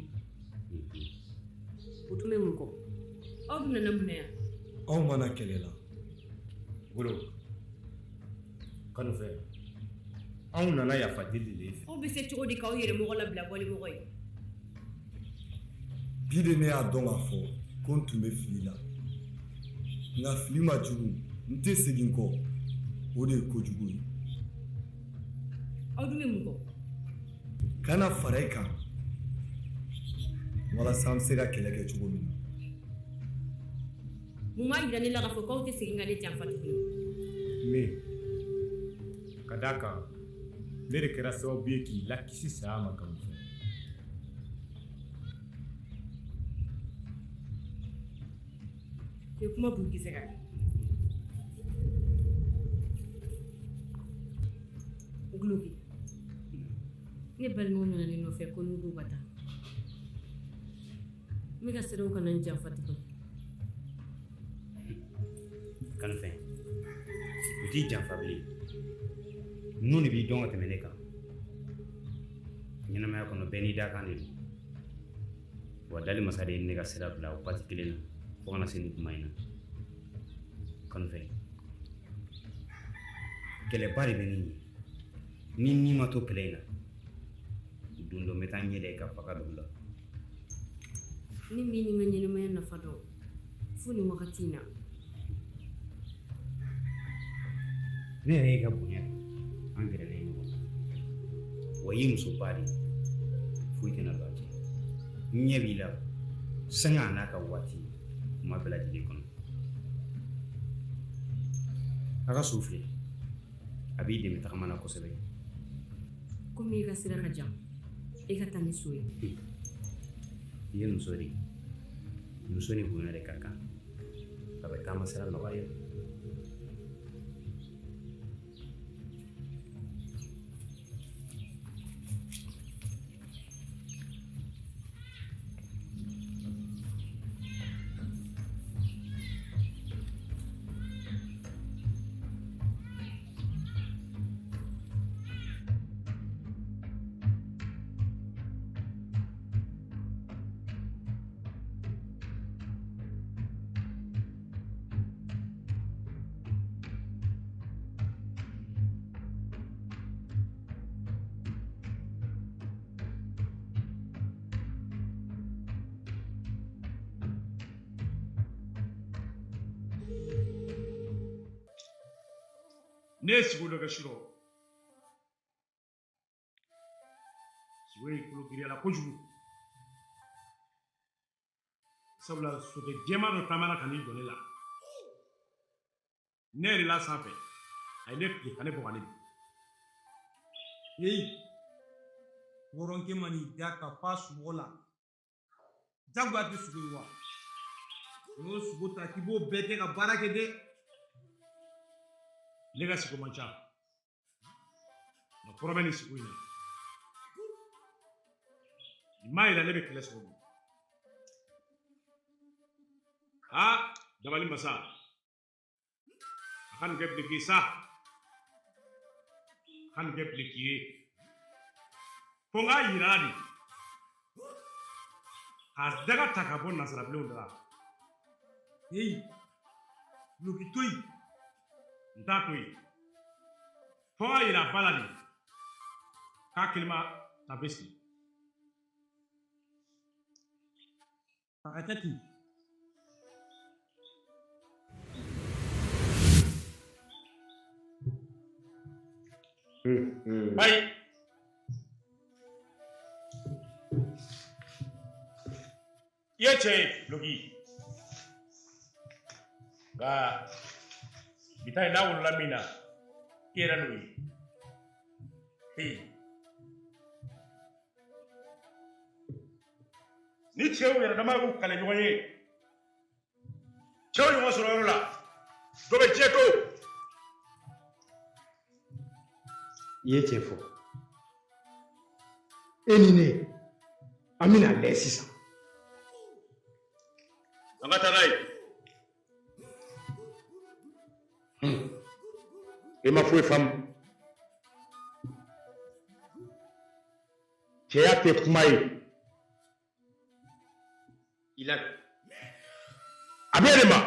U tun bɛ mun kɔ? Aw dun nana mun na yan? Anw ma na kɛlɛ la. Golo, Kanufɛn, anw nana yafa deli de fɛ. Aw bɛ se cogo di k'aw yɛrɛ mɔgɔ labila walimɔgɔ ye? Bi de ne y'a dɔn k'a fɔ ko n tun bɛ fili la. Nka fili ma jugu, n tɛ segin kɔ. O de ye kojugu ye. Aw dun bɛ mun kɔ? Kana fara i kan walasa an bɛ se ka kɛlɛ kɛ cogo min na. Mun b'a jira ne la k'a fɔ k'aw tɛ segin ka ne janfa tuguni? Ne, ka d'a kan ne de kɛra sababu ye k'i lakisi saya ma Kanufɛn. I ye kuma burukisɛ kan. Guloki, ne balimaw nana ne nɔfɛ ko n'u k'u ka taa. N bɛ ka siran u kana n janfa tuguni. Kanufɛn, u t'i janfa bilen. Ninnu de b'i dɔn ka tɛmɛ ne kan. Ɲɛnamaya kɔnɔ bɛɛ n'i dakan de don. Wa dali masa de ye ne ka sira bila o waati kelen na fo ka na se nin kuma in na. Kanufɛn, kɛlɛba de bɛ ne ɲɛ. Ni ni ma to kɛlɛ in na, don dɔ n bɛ taa n ɲɛ da i ka fa ka dugu la. Ne min ni n ka ɲɛnamaya nafa dɔn fo nin wagati in na. Ne yɛrɛ y'i ka bonya dɔn, an gɛrɛlen ɲɔgɔn na. Wa i ye musoba de ye, foyi tɛna don an cɛ. N ɲɛ b'i la sanga a n'a ka waati kuma bɛɛ lajɛlen kɔnɔ. A ka so filɛ, a b'i dɛmɛ tagama na kosɛbɛ. Komi i ka sira ka jan, i ka taa ni so ye. I ye muso de ye, muso ni bonya de ka kan. A bɛ taama sira nɔgɔya. Ne ye siko dɔ kɛ surɔ, siko in kolo giriyala kojugu, sabula sokɛ jɛman dɔ taamana ka n'i jɔ ne la. Ne yɛlɛla sanfɛ, a ye ne fili ka ne bɔ ka ne bin. Heyi, Wɔrɔnkɛ ma n'i da ka fa sunɔgɔ la, jagoya tɛ sogo ye wa? N'o sogo ta k'i b'o bɛɛ kɛ ka baara kɛ dɛ. Ne ka sogo man ca, nka kɔrɔ bɛ nin sogo in na. Nin m'a yira ne bɛ kɛlɛ sogo dun. Aa, dabali masa, a ka nin kɛ bileki ye sa, a ka nin kɛ bileki ye. Fo n k'a yira a la de k'a daga ta ka bɔ nasarabilenw da la. Heyi, duloki to yen. N t'a to yen, fo n k'a yira a ba la de k'a kelen ma tafe sigi. A ka kɛ ten. Ayi. I ye cɛ ye, Loki. Nka bi ta in n'a wolola min na, i yɛrɛ n'o ye. Hey. Ni cɛw yɛrɛ dama y'u kale ɲɔgɔn ye, cɛw ɲɔgɔn sɔrɔ yɔrɔ la, dɔ bɛ diɲɛ to. I ye cɛ fɔ, e ni ne, an bɛna lajɛ sisan. An ka taa n'a ye. E ma foyi faamu. Cɛya tɛ kuma ye. I la a bɛ de ma.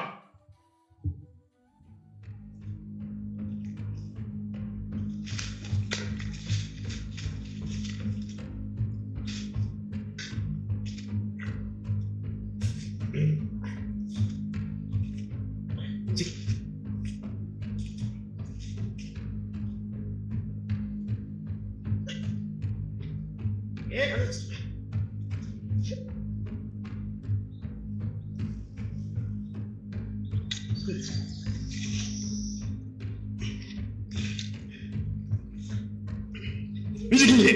N jigin ye.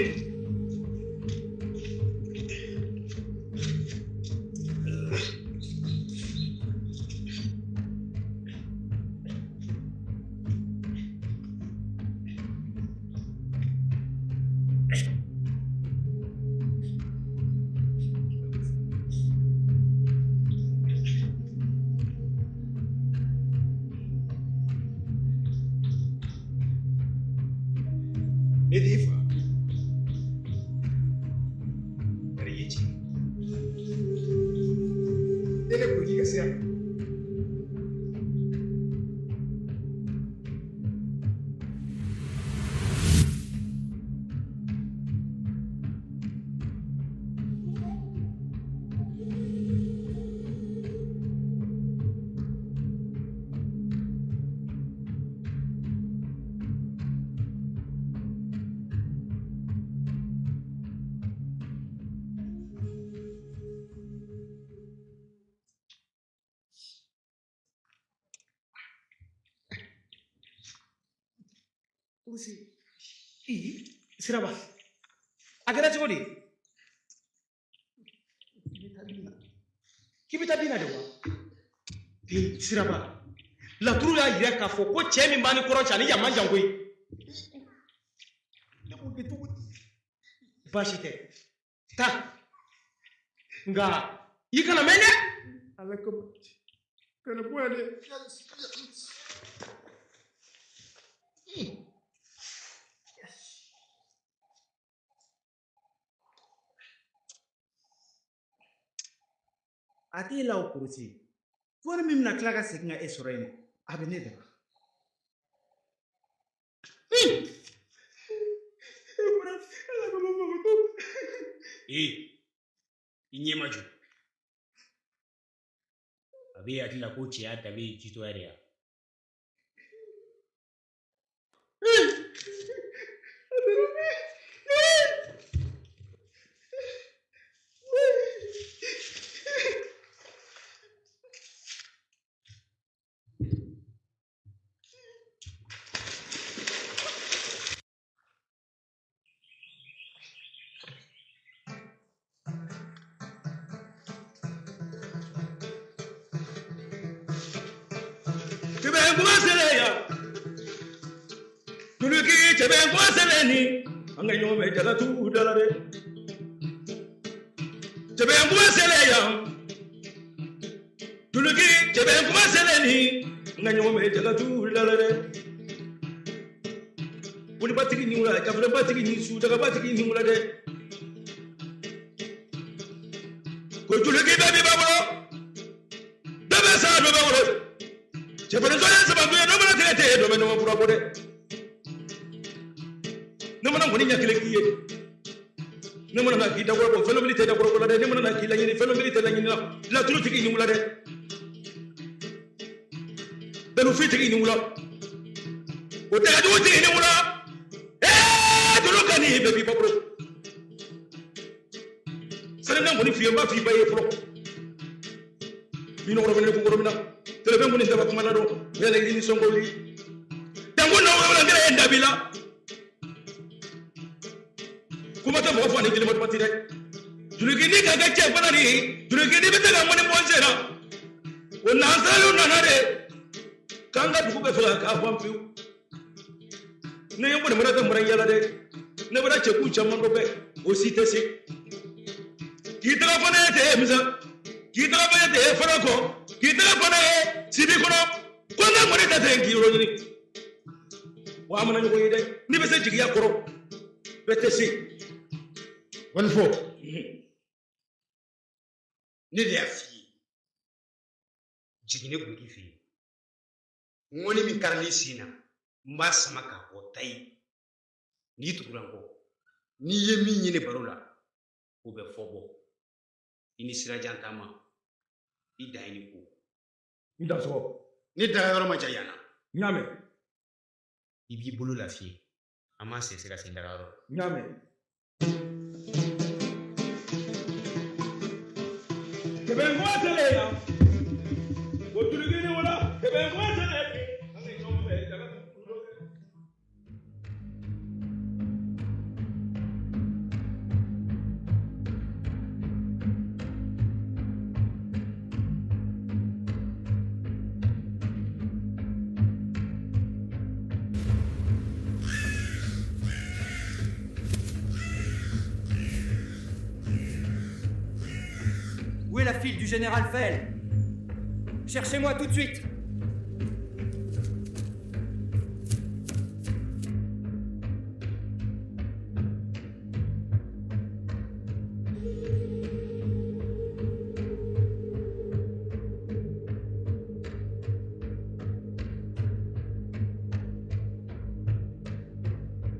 Ne t'e fa. Bari i ye cɛ ye. Ne ne Guloki ka sira kan. Kurusi. Ii, Siraba. A kɛra cogo di? K'i bɛ taa bin na de wa? Ee, Siraba. Laturu y'a jira k'a fɔ ko cɛ min b'an ni kɔrɔn cɛ ani yan man jan koyi. Ne b'o kɛ cogo di? Baasi tɛ. Taa. Nka i kana mɛn dɛ. Ala kama. Kana bɔ yan dɛ. A t'e la o Kurusi. Wari min bɛna tila ka segin ka e sɔrɔ yen, a bɛ ne de la. Ee, i ɲɛ ma jɔ. A b'e hakili la ko cɛya tabe ye jitɔya de ye wa? Cɛbɛn kuma selen yan. Duloki cɛbɛn kuma selen ni an ka ɲɔgɔn bɛ jalatu da la dɛ. Cɛbɛn kuma selen yan. Duloki cɛbɛn kuma selen ni an ka ɲɔgɔn bɛ jalatu da la dɛ. Bolibatigi ni wula, kafilebatigi ni sutagabatigi ni wula dɛ. Ko duloki bɛɛ b'i ba bolo. Dɔ bɛ sa dɔ bɛ wolo. Cɛfarin sɔrɔ ye sabatu ye, dɔ mana tigɛ tɛ dɔ bɛ ɲɔgɔn fura bɔ dɛ. Ne mana ŋɔni ɲɛ kelen k'i ye. Ne mana na k'i dakɔrɔ bɔ, fɛn dɔ tɛ dakɔrɔ bɔ la dɛ. Ne mana na k'i laɲini, fɛn dɔ tɛ laɲini la. Laturu tigi ni wula dɛ. Dalufin tigi ni wula. O tɛgɛjugu tigi ni wula. Ee jolo ka nin bɛɛ b'i ba bolo. Sani n ka ŋɔni f'i ye, n b'a f'i ba ye fɔlɔ. Binɔgɔ fana kun kɔrɔ min na, telefɛn kɔni daba kuma la dɔn, yala i ni sɔngɔ wuli. Danko na wala kɛra ye dabi la. Kuma tɛ mɔgɔ fɔ ani jeli ma ti dɛ. Julukini ka kɛ cɛ fana ni, julukini bɛ se ka mɔni bɔ n sen na. O nansaraw nana de k'an ka dugu bɛɛ faga k'a ban pewu. Ne ye kɔni mana kɛ mara yala dɛ. Ne bɔra cɛkun caman dɔ bɛ, o si tɛ se. K'i taga fana ye tɛ misa, k'i taga fana ye tɛ fana kɔ, k'i taga fana ye sibi kɔnɔ, ko n ka mɔni tɛ tɛ k'i yɔrɔ ɲini. Wa an mana ɲɔgɔn ye dɛ, n'i bɛ se jigiya kɔrɔ, bɛɛ tɛ se. Walifɔ, ne de y'a f'i ye, jigin ne Guloki fɛ yen. Ŋɔni min karila i sen na, n b'a sama k'a bɔ tayi. N'i tugura n kɔ, n'i ye min ye ne baro la, o bɛ fɔ bɔ. I ni sirajan taama, i dan ye ni ko. N dansɔgɔ. Ne daga yɔrɔ ma jan yan na. N y'a mɛn. I b'i bolo lafiye. An b'an sen se ka sen daga yɔrɔ. N y'a mɛn. Kɛmɛ kuma selen yan. O tulukini wala, kɛmɛ kuma selen. An ka ɲɔgɔn bɛɛ daga. Où est la file du général Fell? Cherchez-moi tout de suite.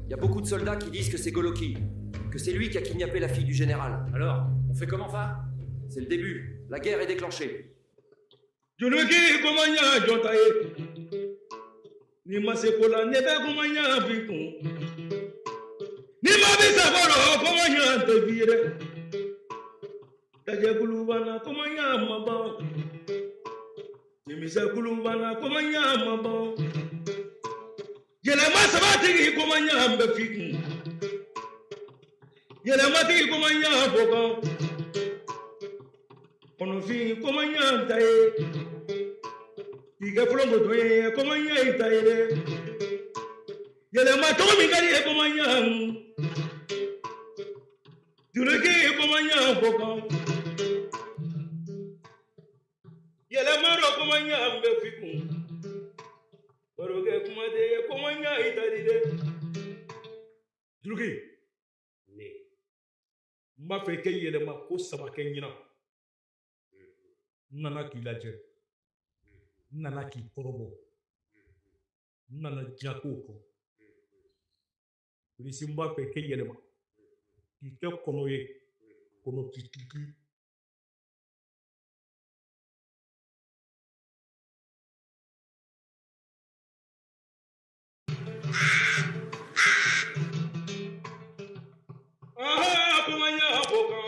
Il y a beaucoup de soldats qui disent que c'est Goloki, que c'est lui qui a kidnappé la fille du général. Alors, on fait comment, Fa? C'est le début. La guerre est déclenchée. Joloki komanya jɔn ta ye. Ni ma se ko la, ne bɛ komanya b'i kun. Ni ma bɛ sabɔrɔ, komanya tɛ f'i ye dɛ. Dajɛkulu banna, komanya ma ban. Nimisɛkulu banna, komanya ma ban. Yɛlɛma saba tigi komanya bɛ f'i kun. Yɛlɛma tigi komanya fɔ kan. Kɔnɔfin komanya ta ye. K'i kɛ folonkoto ye, komanya i ta ye dɛ. Yɛlɛma cogo min ka di ye komanya. Duloki komanya fɔ kan. Yɛlɛma dɔ komanya bɛ f'i kun. Barokɛ kuma tɛ ye, komanya i ta di dɛ. Duloki. Ne. N b'a fɛ i ka yɛlɛma ko saba kɛ ɲinan. N nana k'i lajɛ. N nana k'i kɔrɔbɔ. N nana diɲɛ kow kɔ. Polisi, n b'a fɛ i ka yɛlɛma. K'i kɛ kɔnɔ ye. Kɔnɔ k'i kiki. Aha, komanya fɔ kan.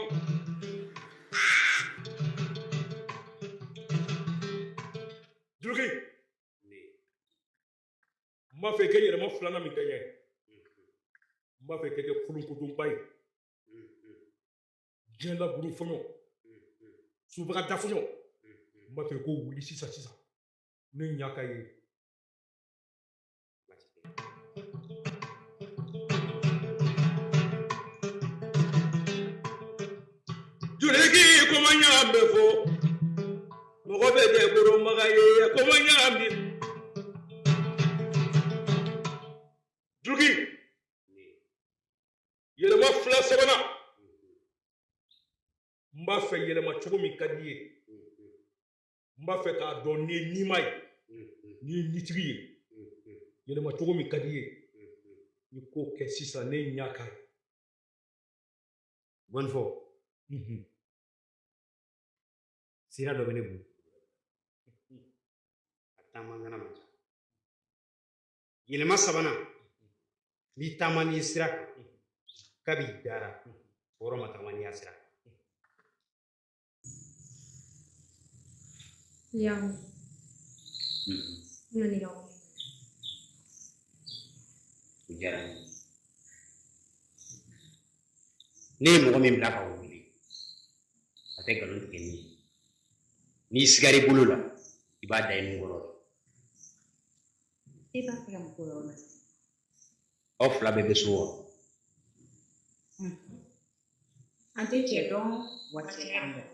Duloki. N b'a fɛ i ka yɛlɛma filanan min kɛ n ye. N b'a fɛ i ka kɛ kolonkodonba ye. Diɲɛ laburu fɔɲɔ. Subaga da fɔɲɔ. N b'a fɛ i k'o wuli sisan sisan. Ne ɲa ka ye. Juliki kuma ɲa bɛ fɔ mɔgɔ bɛ kɛ koromaga ye kuma ɲa bi. Juliki yɛlɛma fila sabanan n b'a fɛ yɛlɛma cogo min ka di i ye n b'a fɛ k'a dɔn n'i ye nima ye n'i ye nitigi ye yɛlɛma cogo min ka di i ye i k'o kɛ sisan ne ɲɛ ka ye. Gɔnifɔ sira dɔ bɛ ne bolo a taama ŋana man ca yɛlɛma sabanan n'i taama n'i ye sira kan kabi dara o yɔrɔ ma tagama n'i y'a sira kan. Yaw. N nana i ka wele. O diyara n ye. Ne ye mɔgɔ min bila ka o wele a tɛ nkalon tigɛ ne ye n'i sigar'i bolo la i b'a da i nun kɔrɔ. E b'a fɛ ka mun k'o yɔrɔ la sisan? Aw fila bɛɛ bɛ so wa? An tɛ cɛ dɔn wa cɛ t'an dɔn.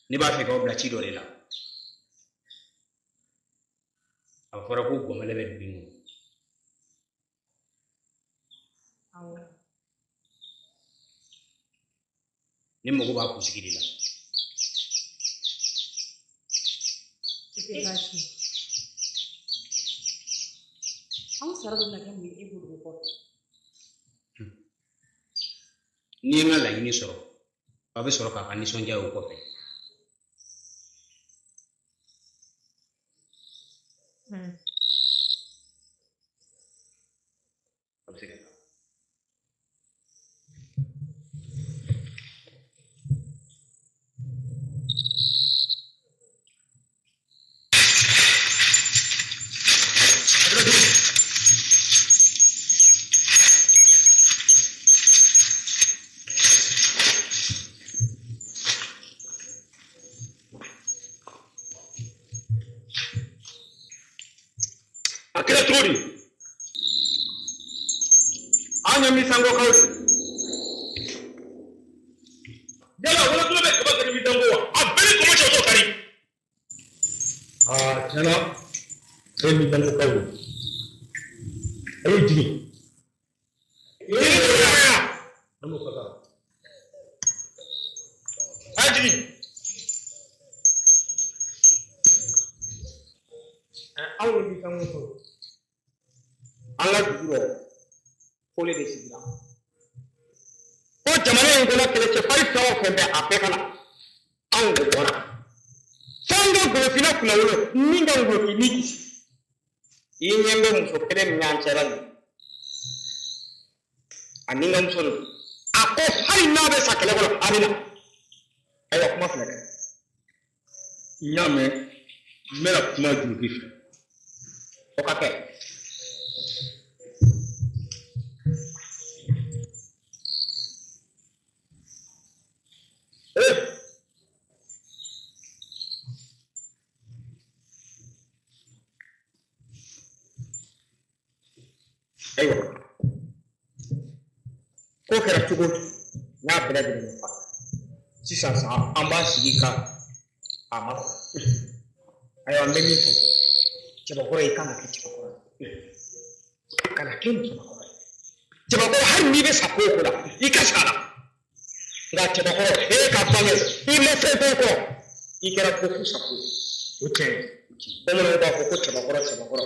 Ne b'a fɛ k'aw bila ci dɔ de la. A fɔra ko gɔmɛlɛ bɛ dugu in kɔnɔ. Awɔ. Ne mago b'a kunsigi de la. O tɛ baasi ye. Anw sara bɛna kɛ mun ye e bolo o kɔfɛ? N'i ye n ka laɲini sɔrɔ, aw bɛ sɔrɔ k'a ka nisɔndiya ye o kɔfɛ. A bɛ se ka taa. A kɛra cogo di? An ye misangokaw de. Yala wɔlɔsɔ bɛ kaba kari misango wa? A bɛɛ ni kɔmɔ cɛ o t'o kari. Aa tiɲɛ na e ye misangokaw ye. A y'o jigin. An n'o ka kan. A y'a jigin. Anw ye misango sɔrɔ. An ka dugu rɔ fɔli de sigira ko jamana in kɔnɔ kɛlɛcɛfarin fɛn o fɛn bɛ a bɛɛ ka na anw de bɔra f'an ka golofinna kunnawolo min ka golofi ni kisi i ɲɛ bɛ muso kelen min y'an cɛla nin a ni n ka muso de don a ko hali n'a bɛ sa kɛlɛ kɔnɔ a bɛ na ayiwa kuma filɛ dɛ. N y'a mɛn n bɛna kuma Duloki fɛ. O ka kɛ. Ee! Ayiwa ko kɛra cogo o cogo n y'a bɛɛ lajɛlen ɲɛfɔ sisan sa an b'a sigi ka a makɔnɔ ayiwa n bɛ min fɔ cɛbakɔrɔ i kan ka kɛ cɛbakɔrɔ ye kana kɛ musobakɔrɔ ye cɛbakɔrɔ hali n'i bɛ sa ko o ko la i ka sa a la nka cɛbakɔrɔ e ka bange i ma fɛn fɛn kɔ i kɛra ko fu sago ye o tiɲɛ bamananw b'a fɔ ko cɛbakɔrɔ cɛbakɔrɔ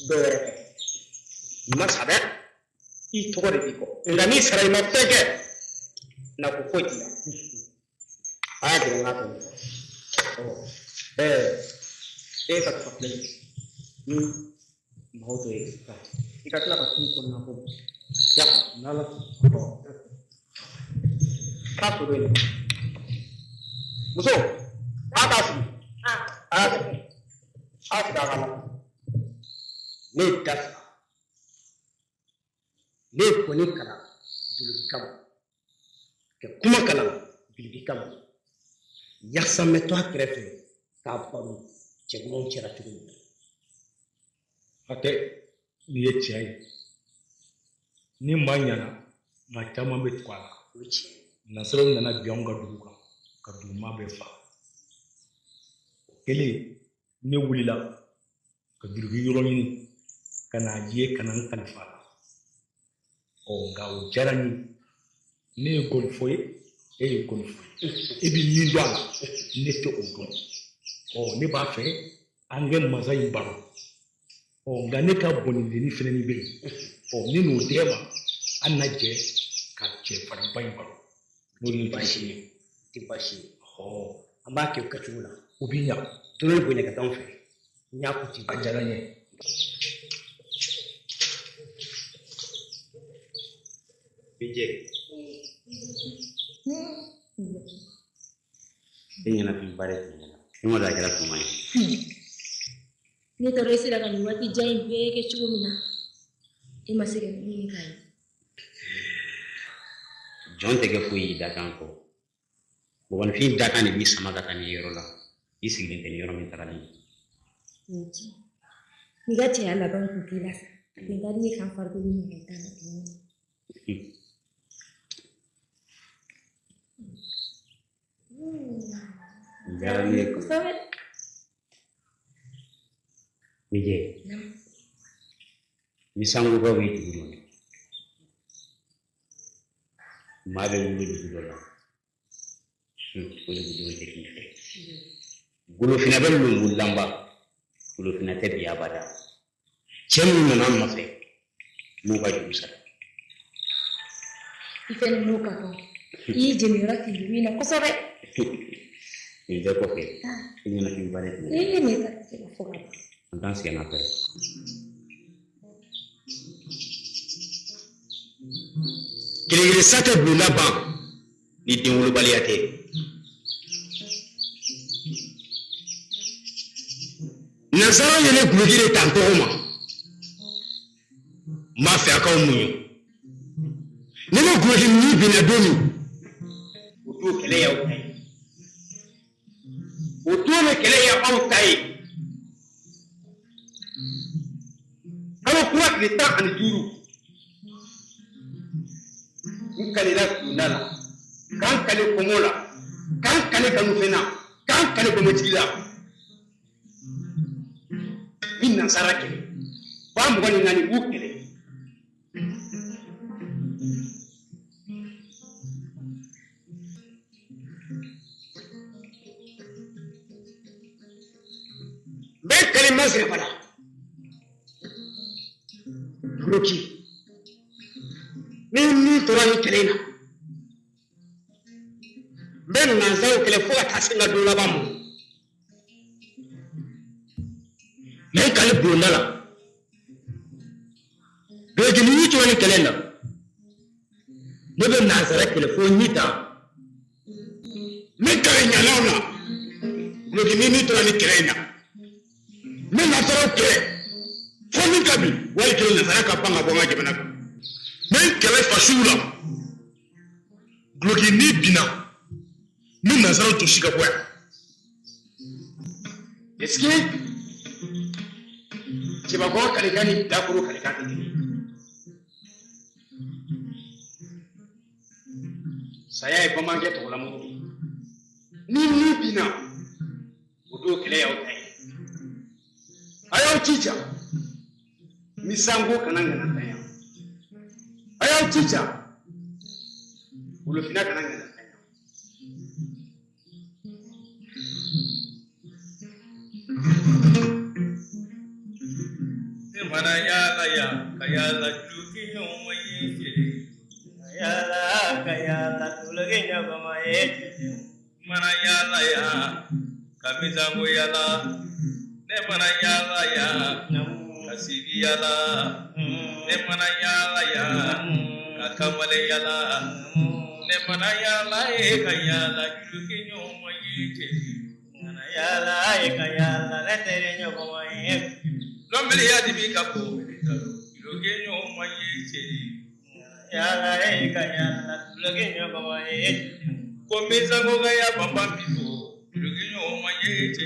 dɔw wɛrɛ tɛ i ma sa dɛ i tɔgɔ de b'i kɔ nka n'i sara i ma fɛn kɛ na ko foyi t'i la a y'a gɛrɛ n k'a tɔ ɛɛ e ka tufa filɛ nin ni maaw tɔ ye i ka tila ka t'u kɔnɔna ko ya n'ala k'a to yen muso a k'a sigi a y'a sigi a sigi a ka na ne ye da sigi ne ye kɔni kalan duloki kama ka kuma kalan duloki kama yaasa n bɛ to a kɛrɛfɛ k'a baro cɛ ɲumanw cɛla cogo min na. Hatɛ Nin ye tiɲɛ ye. Ni maa ɲɛna, maa caman bɛ tugu a la. Nansaraw nana bin anw ka dugu kan ka duguma bɛɛ fa. O kɛlen, ne wulila ka Duloki yɔrɔ ɲini ka n'a ye ka na n kalifa a la. Ɔ nka o diyara n ye. Ne ye gɔnifɔ ye, e ye gɔnifɔ ye. E bɛ min dɔn a la, ne tɛ o dɔn. Ɔ ne b'a fɛ an kɛ masa in baro. Ɔ nka ne ka bɔnnidenni fɛnɛ bɛ yen. Ɔ ne n'o d'e ma, an na jɛ ka cɛfarinba in baro. N'o ye baasi ye. Tɛ baasi ye. Ɔ an b'a kɛ o kɛcogo la. O b'i ɲa. Dolo bonya ka taa anw fɛ. N y'a ko ten. A diyara n ye. Bijɛ. E ɲɛnafin ba de tun bɛ ne la. I ma dɔn a kɛra tuma ye. Ne taara e sera ka nin waati jan in bɛɛ kɛ cogo min na, e ma se ka min k'a ye. Jɔn tɛ kɛ foyi y'i dakan kɔ. Mɔgɔninfin dakan de b'i sama ka taa n'i ye yɔrɔ la. I sigilen tɛ ni yɔrɔ min tagali ye. N'i ka cɛya laban kun k'i la sa, a tun ka di n ye k'an farikolo ɲɔgɔn ta la tuguni. Nin diyara ne ye kosɛbɛ. Mijɛ, ni sangobaw ye dugu dɔ la, maa bɛ wolo dugu dɔ la, o dugudenw tɛ k'i fɛ. Golofinna bɛ lonbo lanba, golofinna tɛ bi abada. Cɛ minnu nana an nɔfɛ, n b'u ka juru sara. I fɛnɛ n'o ka kan. I y'i jeniyɔrɔ k'i dugu in na kosɛbɛ. Nin bɛɛ kɔfɛ, i ɲɛnafinba de tun bɛ. Ee, ne ta tɛ se ka fɔ ka ban. An t'an sigi n'a fɛ. Kelen sa tɛ bulonda ban ni denwolobaliya tɛ. Nansaraw ye ne guloki de ta n tɔgɔ ma. N b'a fɛ a k'aw muɲu. Ni ne guloki ni binna don min, o don kɛlɛ y'aw ta ye. O don de kɛlɛ y'aw ta ye. Kalo kura tile 15, n kalila bulonda la, k'an kale kɔmɔ la, k'an kale kanufɛn na, k'an kale kɔmɔtigi la. N bɛ nansara kɛlɛ, ba 24 b'u kɛlɛ. N bɛ kale masiraba la. Guloki, ni min tora nin kɛlɛ in na, n bɛ nansaraw kɛlɛ fo ka taa se n ka don laban ma. N bɛ n kale bulonda la. Guloki, ni min tora nin kɛlɛ in na, ne bɛ nansara kɛlɛ fo n ta. N bɛ kale ɲalaw la. Guloki, ni min tora nin kɛlɛ in na, n bɛ nansaraw kɛlɛ fo min ka bin, wali kelen nansara ka ban ka bɔ n ka jamana kan. N bɛ n kɛlɛ fasiw la. Guloki, n'i binna, n bɛ nansaraw jɔsi ka bɔ yan. Est-ce que cɛbakɔrɔ kalekan ni bilakoro kalekan tɛ kelen ye? Saya ye bamanankɛ tɔgɔlamɔgɔ de ye. Ni min binna, o don kɛlɛ y'aw ta ye. A y'aw jija, ni sanko kana ŋana yan. A y'aw jija, wolofinna kana ŋana yan. Ne mana yaala ya ka yaala duloki ɲɔgɔn ye cɛ. Yaala ka yaala duloki ɲɔgɔn ye cɛ. Mana yaala ya ka misango yaala. Ne mana yaala ya ka sigi yaala. Ne mana yaala ya ka kamalen yaala. Ne mana yaala ye ka yaala duloki ɲɔgɔn ye cɛ. Mana yaala ye ka yaala ne teri ɲɔgɔn ye. Lɔnbili ya dibi ka bɔ duloki ɲɔgɔn ye cɛ. Yaala ye ka yaala duloki ɲɔgɔn ye. Ko misango ka ya banban bi fɔ duloki ɲɔgɔn ye cɛ.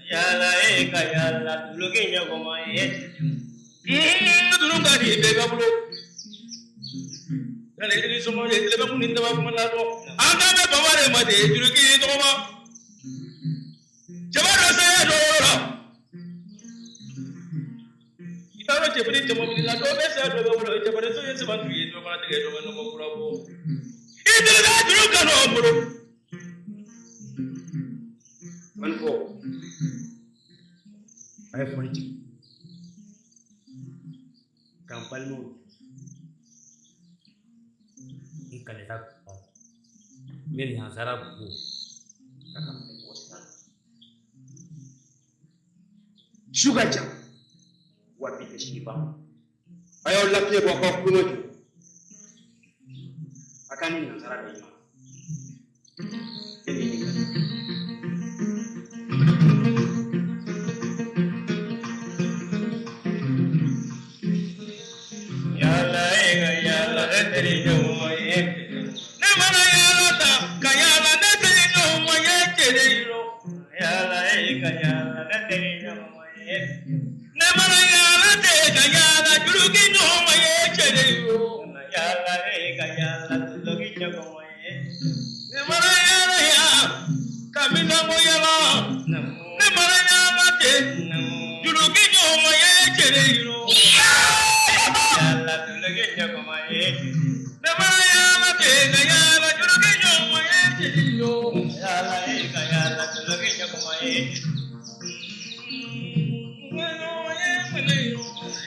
Yaala ye ka yaala duloki ɲɔgɔn ye. Dunun ka di bɛɛ ka bolo. Yala i ni sɔngɔ ye tile bɛ kun ni daba kuma la dɔn. An kan bɛ baba de ma de Duloki tɔgɔma. Cɛba dɔ saya dɔ yɔrɔ la. I t'a dɔn cɛfarin caman wulila dɔw bɛ saya dɔ bɛ wolo cɛfarin so ye saba tu ye dɔ fana tigɛ dɔ bɛ nɔgɔ kura bɔ. I tɛgɛ ka juru kanu an bolo. Manifo a ye foli jigin k'an balimaw n kalita n bɛ nansara bon ka ka mɔgɔ siran. Su ka jan wa bi tɛ sini ban. A y'aw lafiɲɛ bɔ, aw ka kulo jɔ, a ka ni nansara bɛ ɲɔgɔn. Yala e ka yala ne teri ɲɔgɔn ye. Ne mana yala ta ka yala ne teri ɲɔgɔn ye cɛlɛ yɔrɔ. Yala e ka yala ne teri ɲɔgɔn ye. Ne mana yala tɛ ka yala Duloki ɲɔgɔn ye cɛlɛ yɔrɔ. Yala e ka yala Duloki ɲɔgɔn ye. Ne mana yala ya ka misango yala. Ne mana yala tɛ Duloki ɲɔgɔn ye cɛlɛ yɔrɔ. Yala Duloki ɲɔgɔn ye. Ne mana yala tɛ ka yala Duloki ɲɔgɔn ye cɛlɛ yɔrɔ. Yala e ka yala Duloki ɲɔgɔn ye.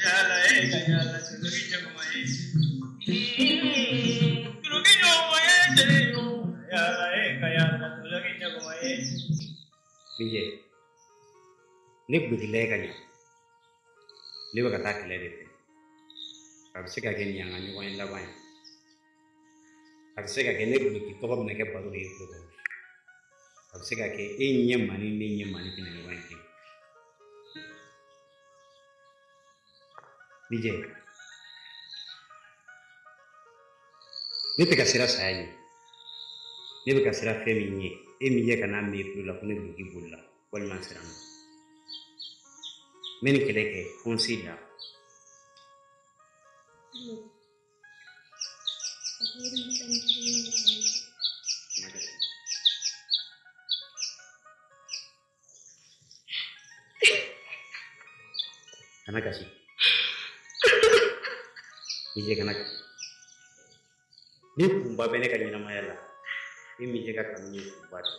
Yala e ka yala Duloki ɲɔgɔn ye. Duloki ɲɔgɔn ye cɛlɛ yɔrɔ. Yala e ka yala Duloki ɲɔgɔn ye. Mijɛ, ne Duloki lajɛ ka ɲa, ne bɛ ka taa kɛlɛ de fɛ. A bɛ se ka kɛ nin y'an ka ɲɔgɔn ye laban ye. A bɛ se ka kɛ ne Duloki tɔgɔ bɛna kɛ baro de ye tulo kɔrɔ. A bɛ se ka kɛ e ɲɛ mani ne ɲɛ mani tɛna ɲɔgɔn ye bilen. Mijɛ, ne tɛ ka siran saya ɲɛ. Ne bɛ ka siran fɛn min ɲɛ, e min ye ka n'a mɛn i tulo la ko ne Duloki bolila walima n siranna. N bɛ nin kɛlɛ kɛ fo n se dan. Kana kasi. Mijɛ, kana kasi. Ni kunba bɛ ne ka ɲɛnamaya la, e Mijɛ ka kanu ye kunba de ye.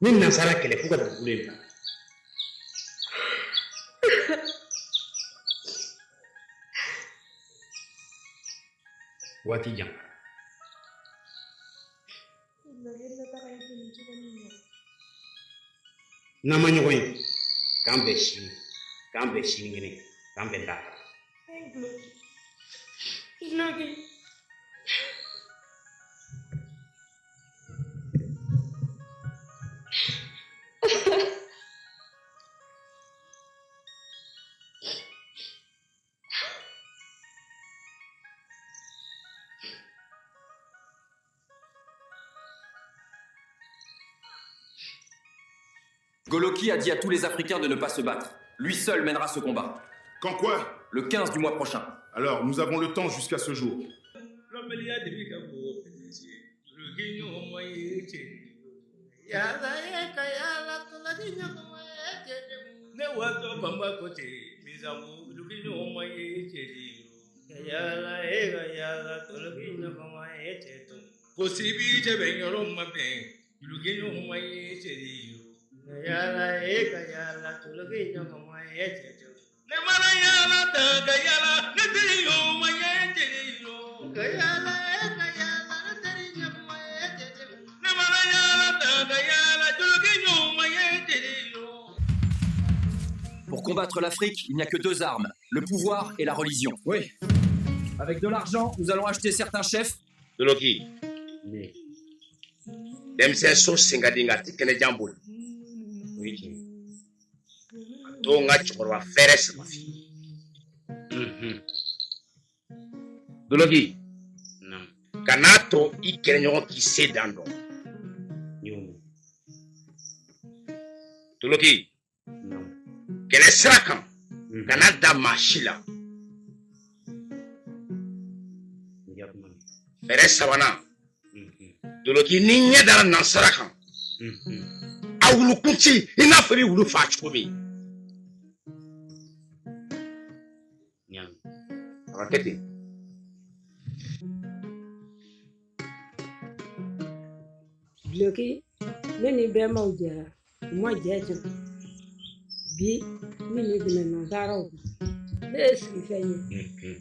Ni nansara kɛlɛ fo ka dugukolo in bila. Waati jan. N'an ma ɲɔgɔn ye, k'an bɛn sini, k'an bɛn sinikɛnɛ, k'an bɛn lahara. Duloki. Goloki a dit à tous les Africains de ne pas se battre. Lui seul mènera ce combat. Quand quoi? Le 15 du mois prochain. Alors, nous avons le temps jusqu'à ce jour. Lɔbɛliya de bɛ ka bɔ Duloki ɲɔgɔn ye cɛlɛ yɔrɔ. Yala e ka yala Duloki ɲɔgɔn ye cɛlɛ. Ne watɔ banba ko ten misango Duloki ɲɔgɔn ye cɛlɛ yɔrɔ. Yala e ka yala Duloki ɲɔgɔn ye cɛlɛ. Ko sibi cɛ bɛ yɔrɔ ma bɛn Duloki ɲɔgɔn ye cɛlɛ yɔrɔ. Yala e ka yala Duloki ɲɔgɔn ye cɛlɛ. Ne mana yala ta ka yala ne teri ɲɔgɔn ye cɛlɛ yɔrɔ. Ka yala e ka yala ne teri ɲɔgɔn ye cɛlɛ. Ne mana yala ta ka yala Duloki ɲɔgɔn ye cɛlɛ yɔrɔ. Pour combattre l'Afrique, il n'y a que deux armes, le pouvoir et la religion. Oui. Avec de l'argent, nous allons acheter certains chefs. Duloki, denmisɛn so sen ka di nka a ti kɛnɛjan boli. O ye tiɲɛ ye. A to n ka cɛkɔrɔba fɛrɛ saba f'i ye. Duloki, kan'a to i kɛlɛɲɔgɔn k'i se dan dɔn. Duloki, kɛlɛ sira kan, Kana da maa si la. Fɛɛrɛ sabanan, Doloki, n'i ɲɛ dara nansara kan, a wulukun ci i n'a fɔ i bɛ wulu faa cogo min. A ka kɛ ten. Duloki, ne ni bɛnbaw jɛra, u ma jɛ tiɲɛ. Bi min ne dɛmɛ nansaraw kun, ne ye sigifɛn ye,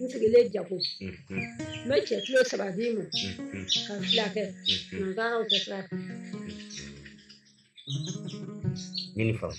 n sigilen jago, n bɛ cɛ kilo 3 d'i ma ka fila kɛ nansaraw tɛ sira kan. N ye nin faamu.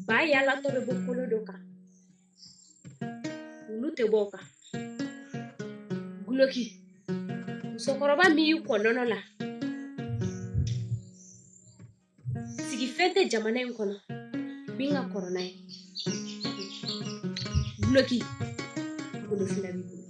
Ba yaalatɔ bɛ bɔ kolo dɔ kan, wulu tɛ bɔ o kan. Guloki, musokɔrɔba min y'i kɔ nɔnɔ la, sigifɛn tɛ jamana in kɔnɔ min ka kɔrɔ n'a ye. Guloki, golofinna b'i bolo.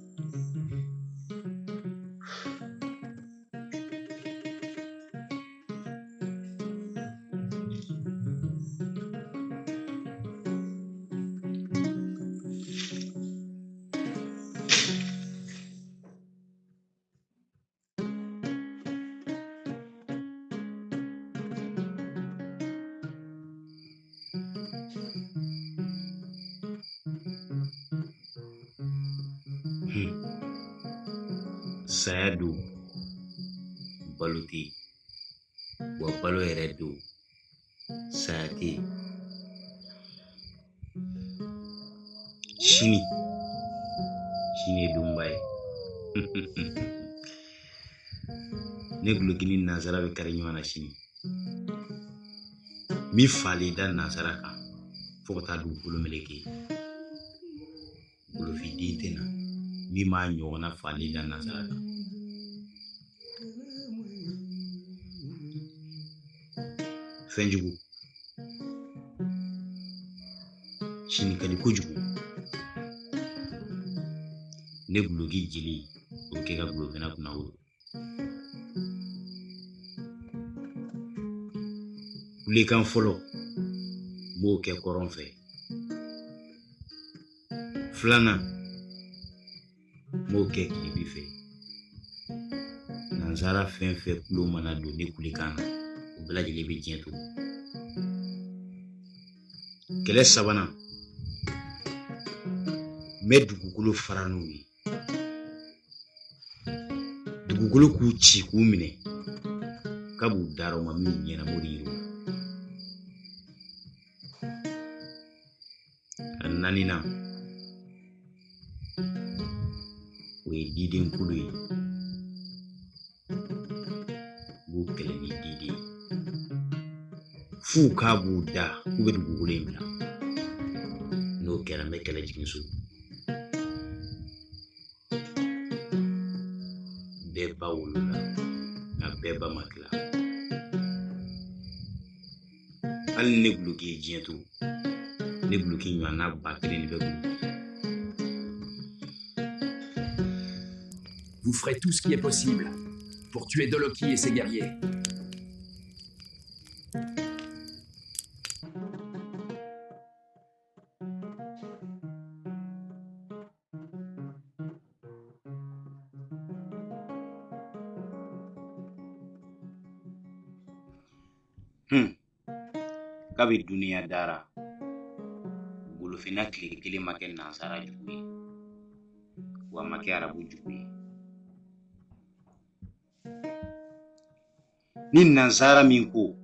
Saya don, balo tɛ yen, wa balo yɛrɛ don, saya tɛ yen. Sini, sini ye donba ye. Ne Guloki ni nansara bɛ kari ɲɔgɔn na sini. N bɛ falen da nansara kan fo ka taa dugukolo meleke. Golofiden tɛ na min b'a ɲɔgɔnna falen da nansara kan. Fɛnjugu, sini ka di kojugu. Ne Guloki jeli, o bɛ kɛ ka Golofinna kunnawolo. Kulekan fɔlɔ, n b'o kɛ kɔrɔn fɛ. Filanan, n b'o kɛ tilebin fɛ. Nansara fɛn fɛn tulo mana don ne kulekan na, o bɛɛ lajɛlen bɛ diɲɛ to. Kɛlɛ sabanan, n bɛ dugukolo fara n'u ye. Dugukolo k'u ci k'u minɛ, k'a b'u dara u ma min ɲɛna, m'o de yir'u la. A naaninan, o ye diden kulu ye. N b'u kɛlɛ ni diden ye f'u k'a b'u da k'u bɛ dugukolo in bila. N'o kɛra, n bɛ kɛlɛ jigin so. Bɛɛ ba wolola, nka bɛɛ ba ma tila. Hali ni ne Guloki ye diɲɛ to, ne Guloki ɲɔgɔnna 1000 de bɛ Guloki. Vous ferez tout ce qui est possible pour tuer Doloki et ses guerriers. Kabi duniya dara, golofinna tile kelen ma kɛ nansara jugu ye, wa ma kɛ arabu jugu ye. Ni nansara min ko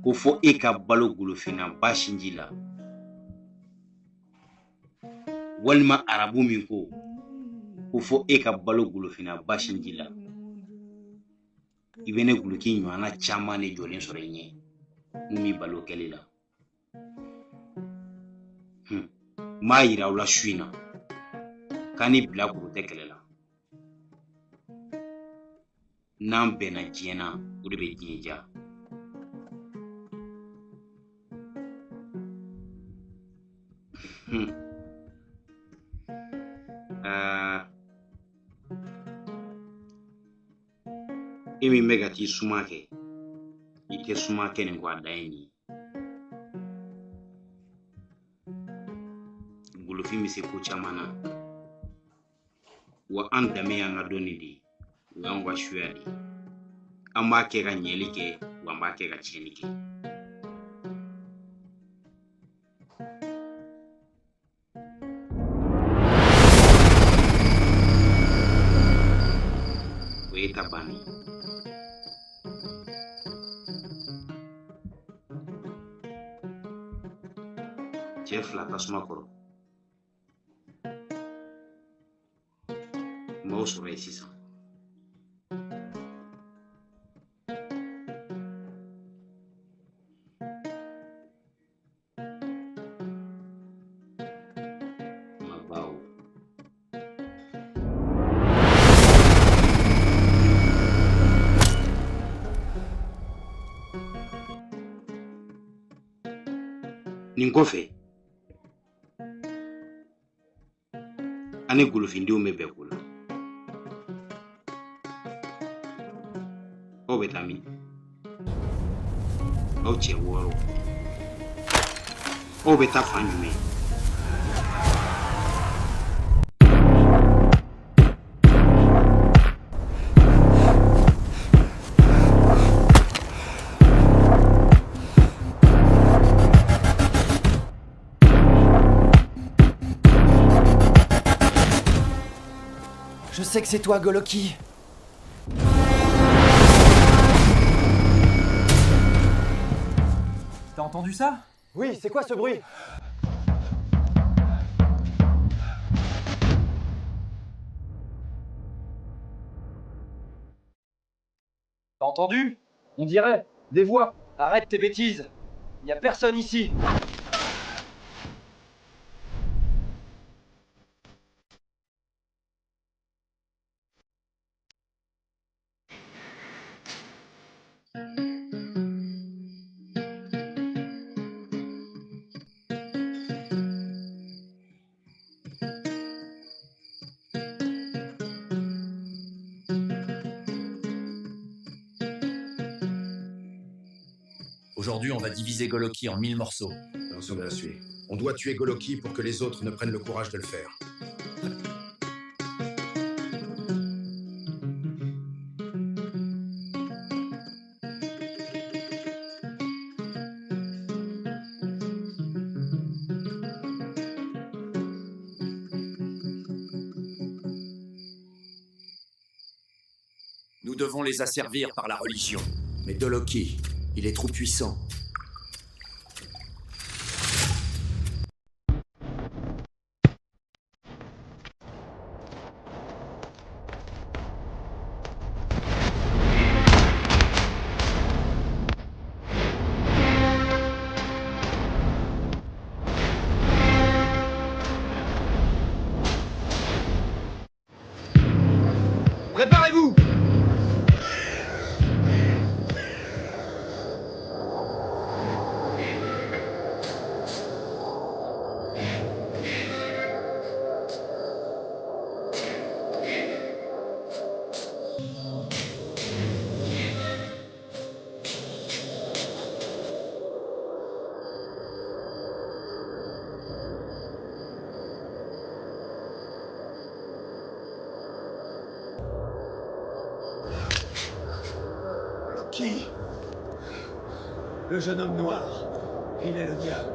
ko fo e ka balo golofinna ba sinji la, walima arabu min ko ko fo e ka balo golofinna ba sinji la, i bɛ ne Guloki ɲɔgɔnna caman de jɔlen sɔrɔ i ɲɛ mun b'i balo kɛli la. N b'a yira aw la su in na, K'an ni bilakoro tɛ kɛlɛ la. N'an bɛnna diɲɛ na, o de bɛ diɲɛ diya. Aa, e min bɛ ka t'i suma kɛ, i tɛ suma kɛ nin kɔ, a dan ye nin ye. Golofin bɛ se ko caman na, wa an danbe y'an ka dɔnni de ye, o y'anw ka suya de ye. An b'a kɛ ka ɲɛli kɛ, wa an b'a kɛ ka tiɲɛni kɛ. O ye ta bannen ye. Cɛ fila tasuma kɔrɔ, n b'aw sɔrɔ yen sisan. Mabaw. Nin kɔfɛ, an ni golofindenw bɛ bɛn ko la. Aw bɛ taa min? Aw cɛ 6, aw bɛ taa fan jumɛn? Je sais que c'est toi, Goloki. T'as entendu ça? Oui, c'est quoi ce bruit? T'as entendu? On dirait des voix. Arrête tes bêtises. Il n'y a personne ici. Aujourd'hui, on va diviser Goloki en 1000 morceaux. Personne ne la suit. On doit tuer Goloki pour que les autres ne prennent le courage de le faire. Nous devons les asservir par la religion. Mais Doloki, il est trop puissant. Préparez-vous! Qui? Le jeune homme noir. Il est le diable.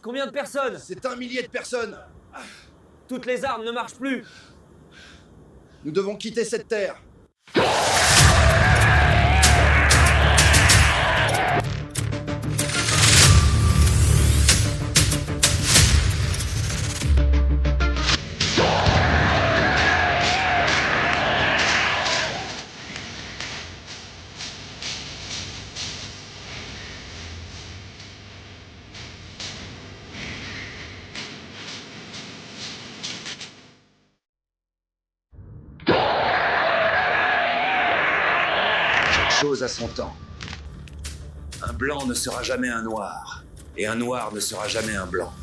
Combien de personnes? C'est 1 millier de personnes. Toutes les armes ne marchent plus. Nous devons quitter cette terre. Chose à son temps. Un blanc ne sera jamais un noir, et un noir ne sera jamais un blanc.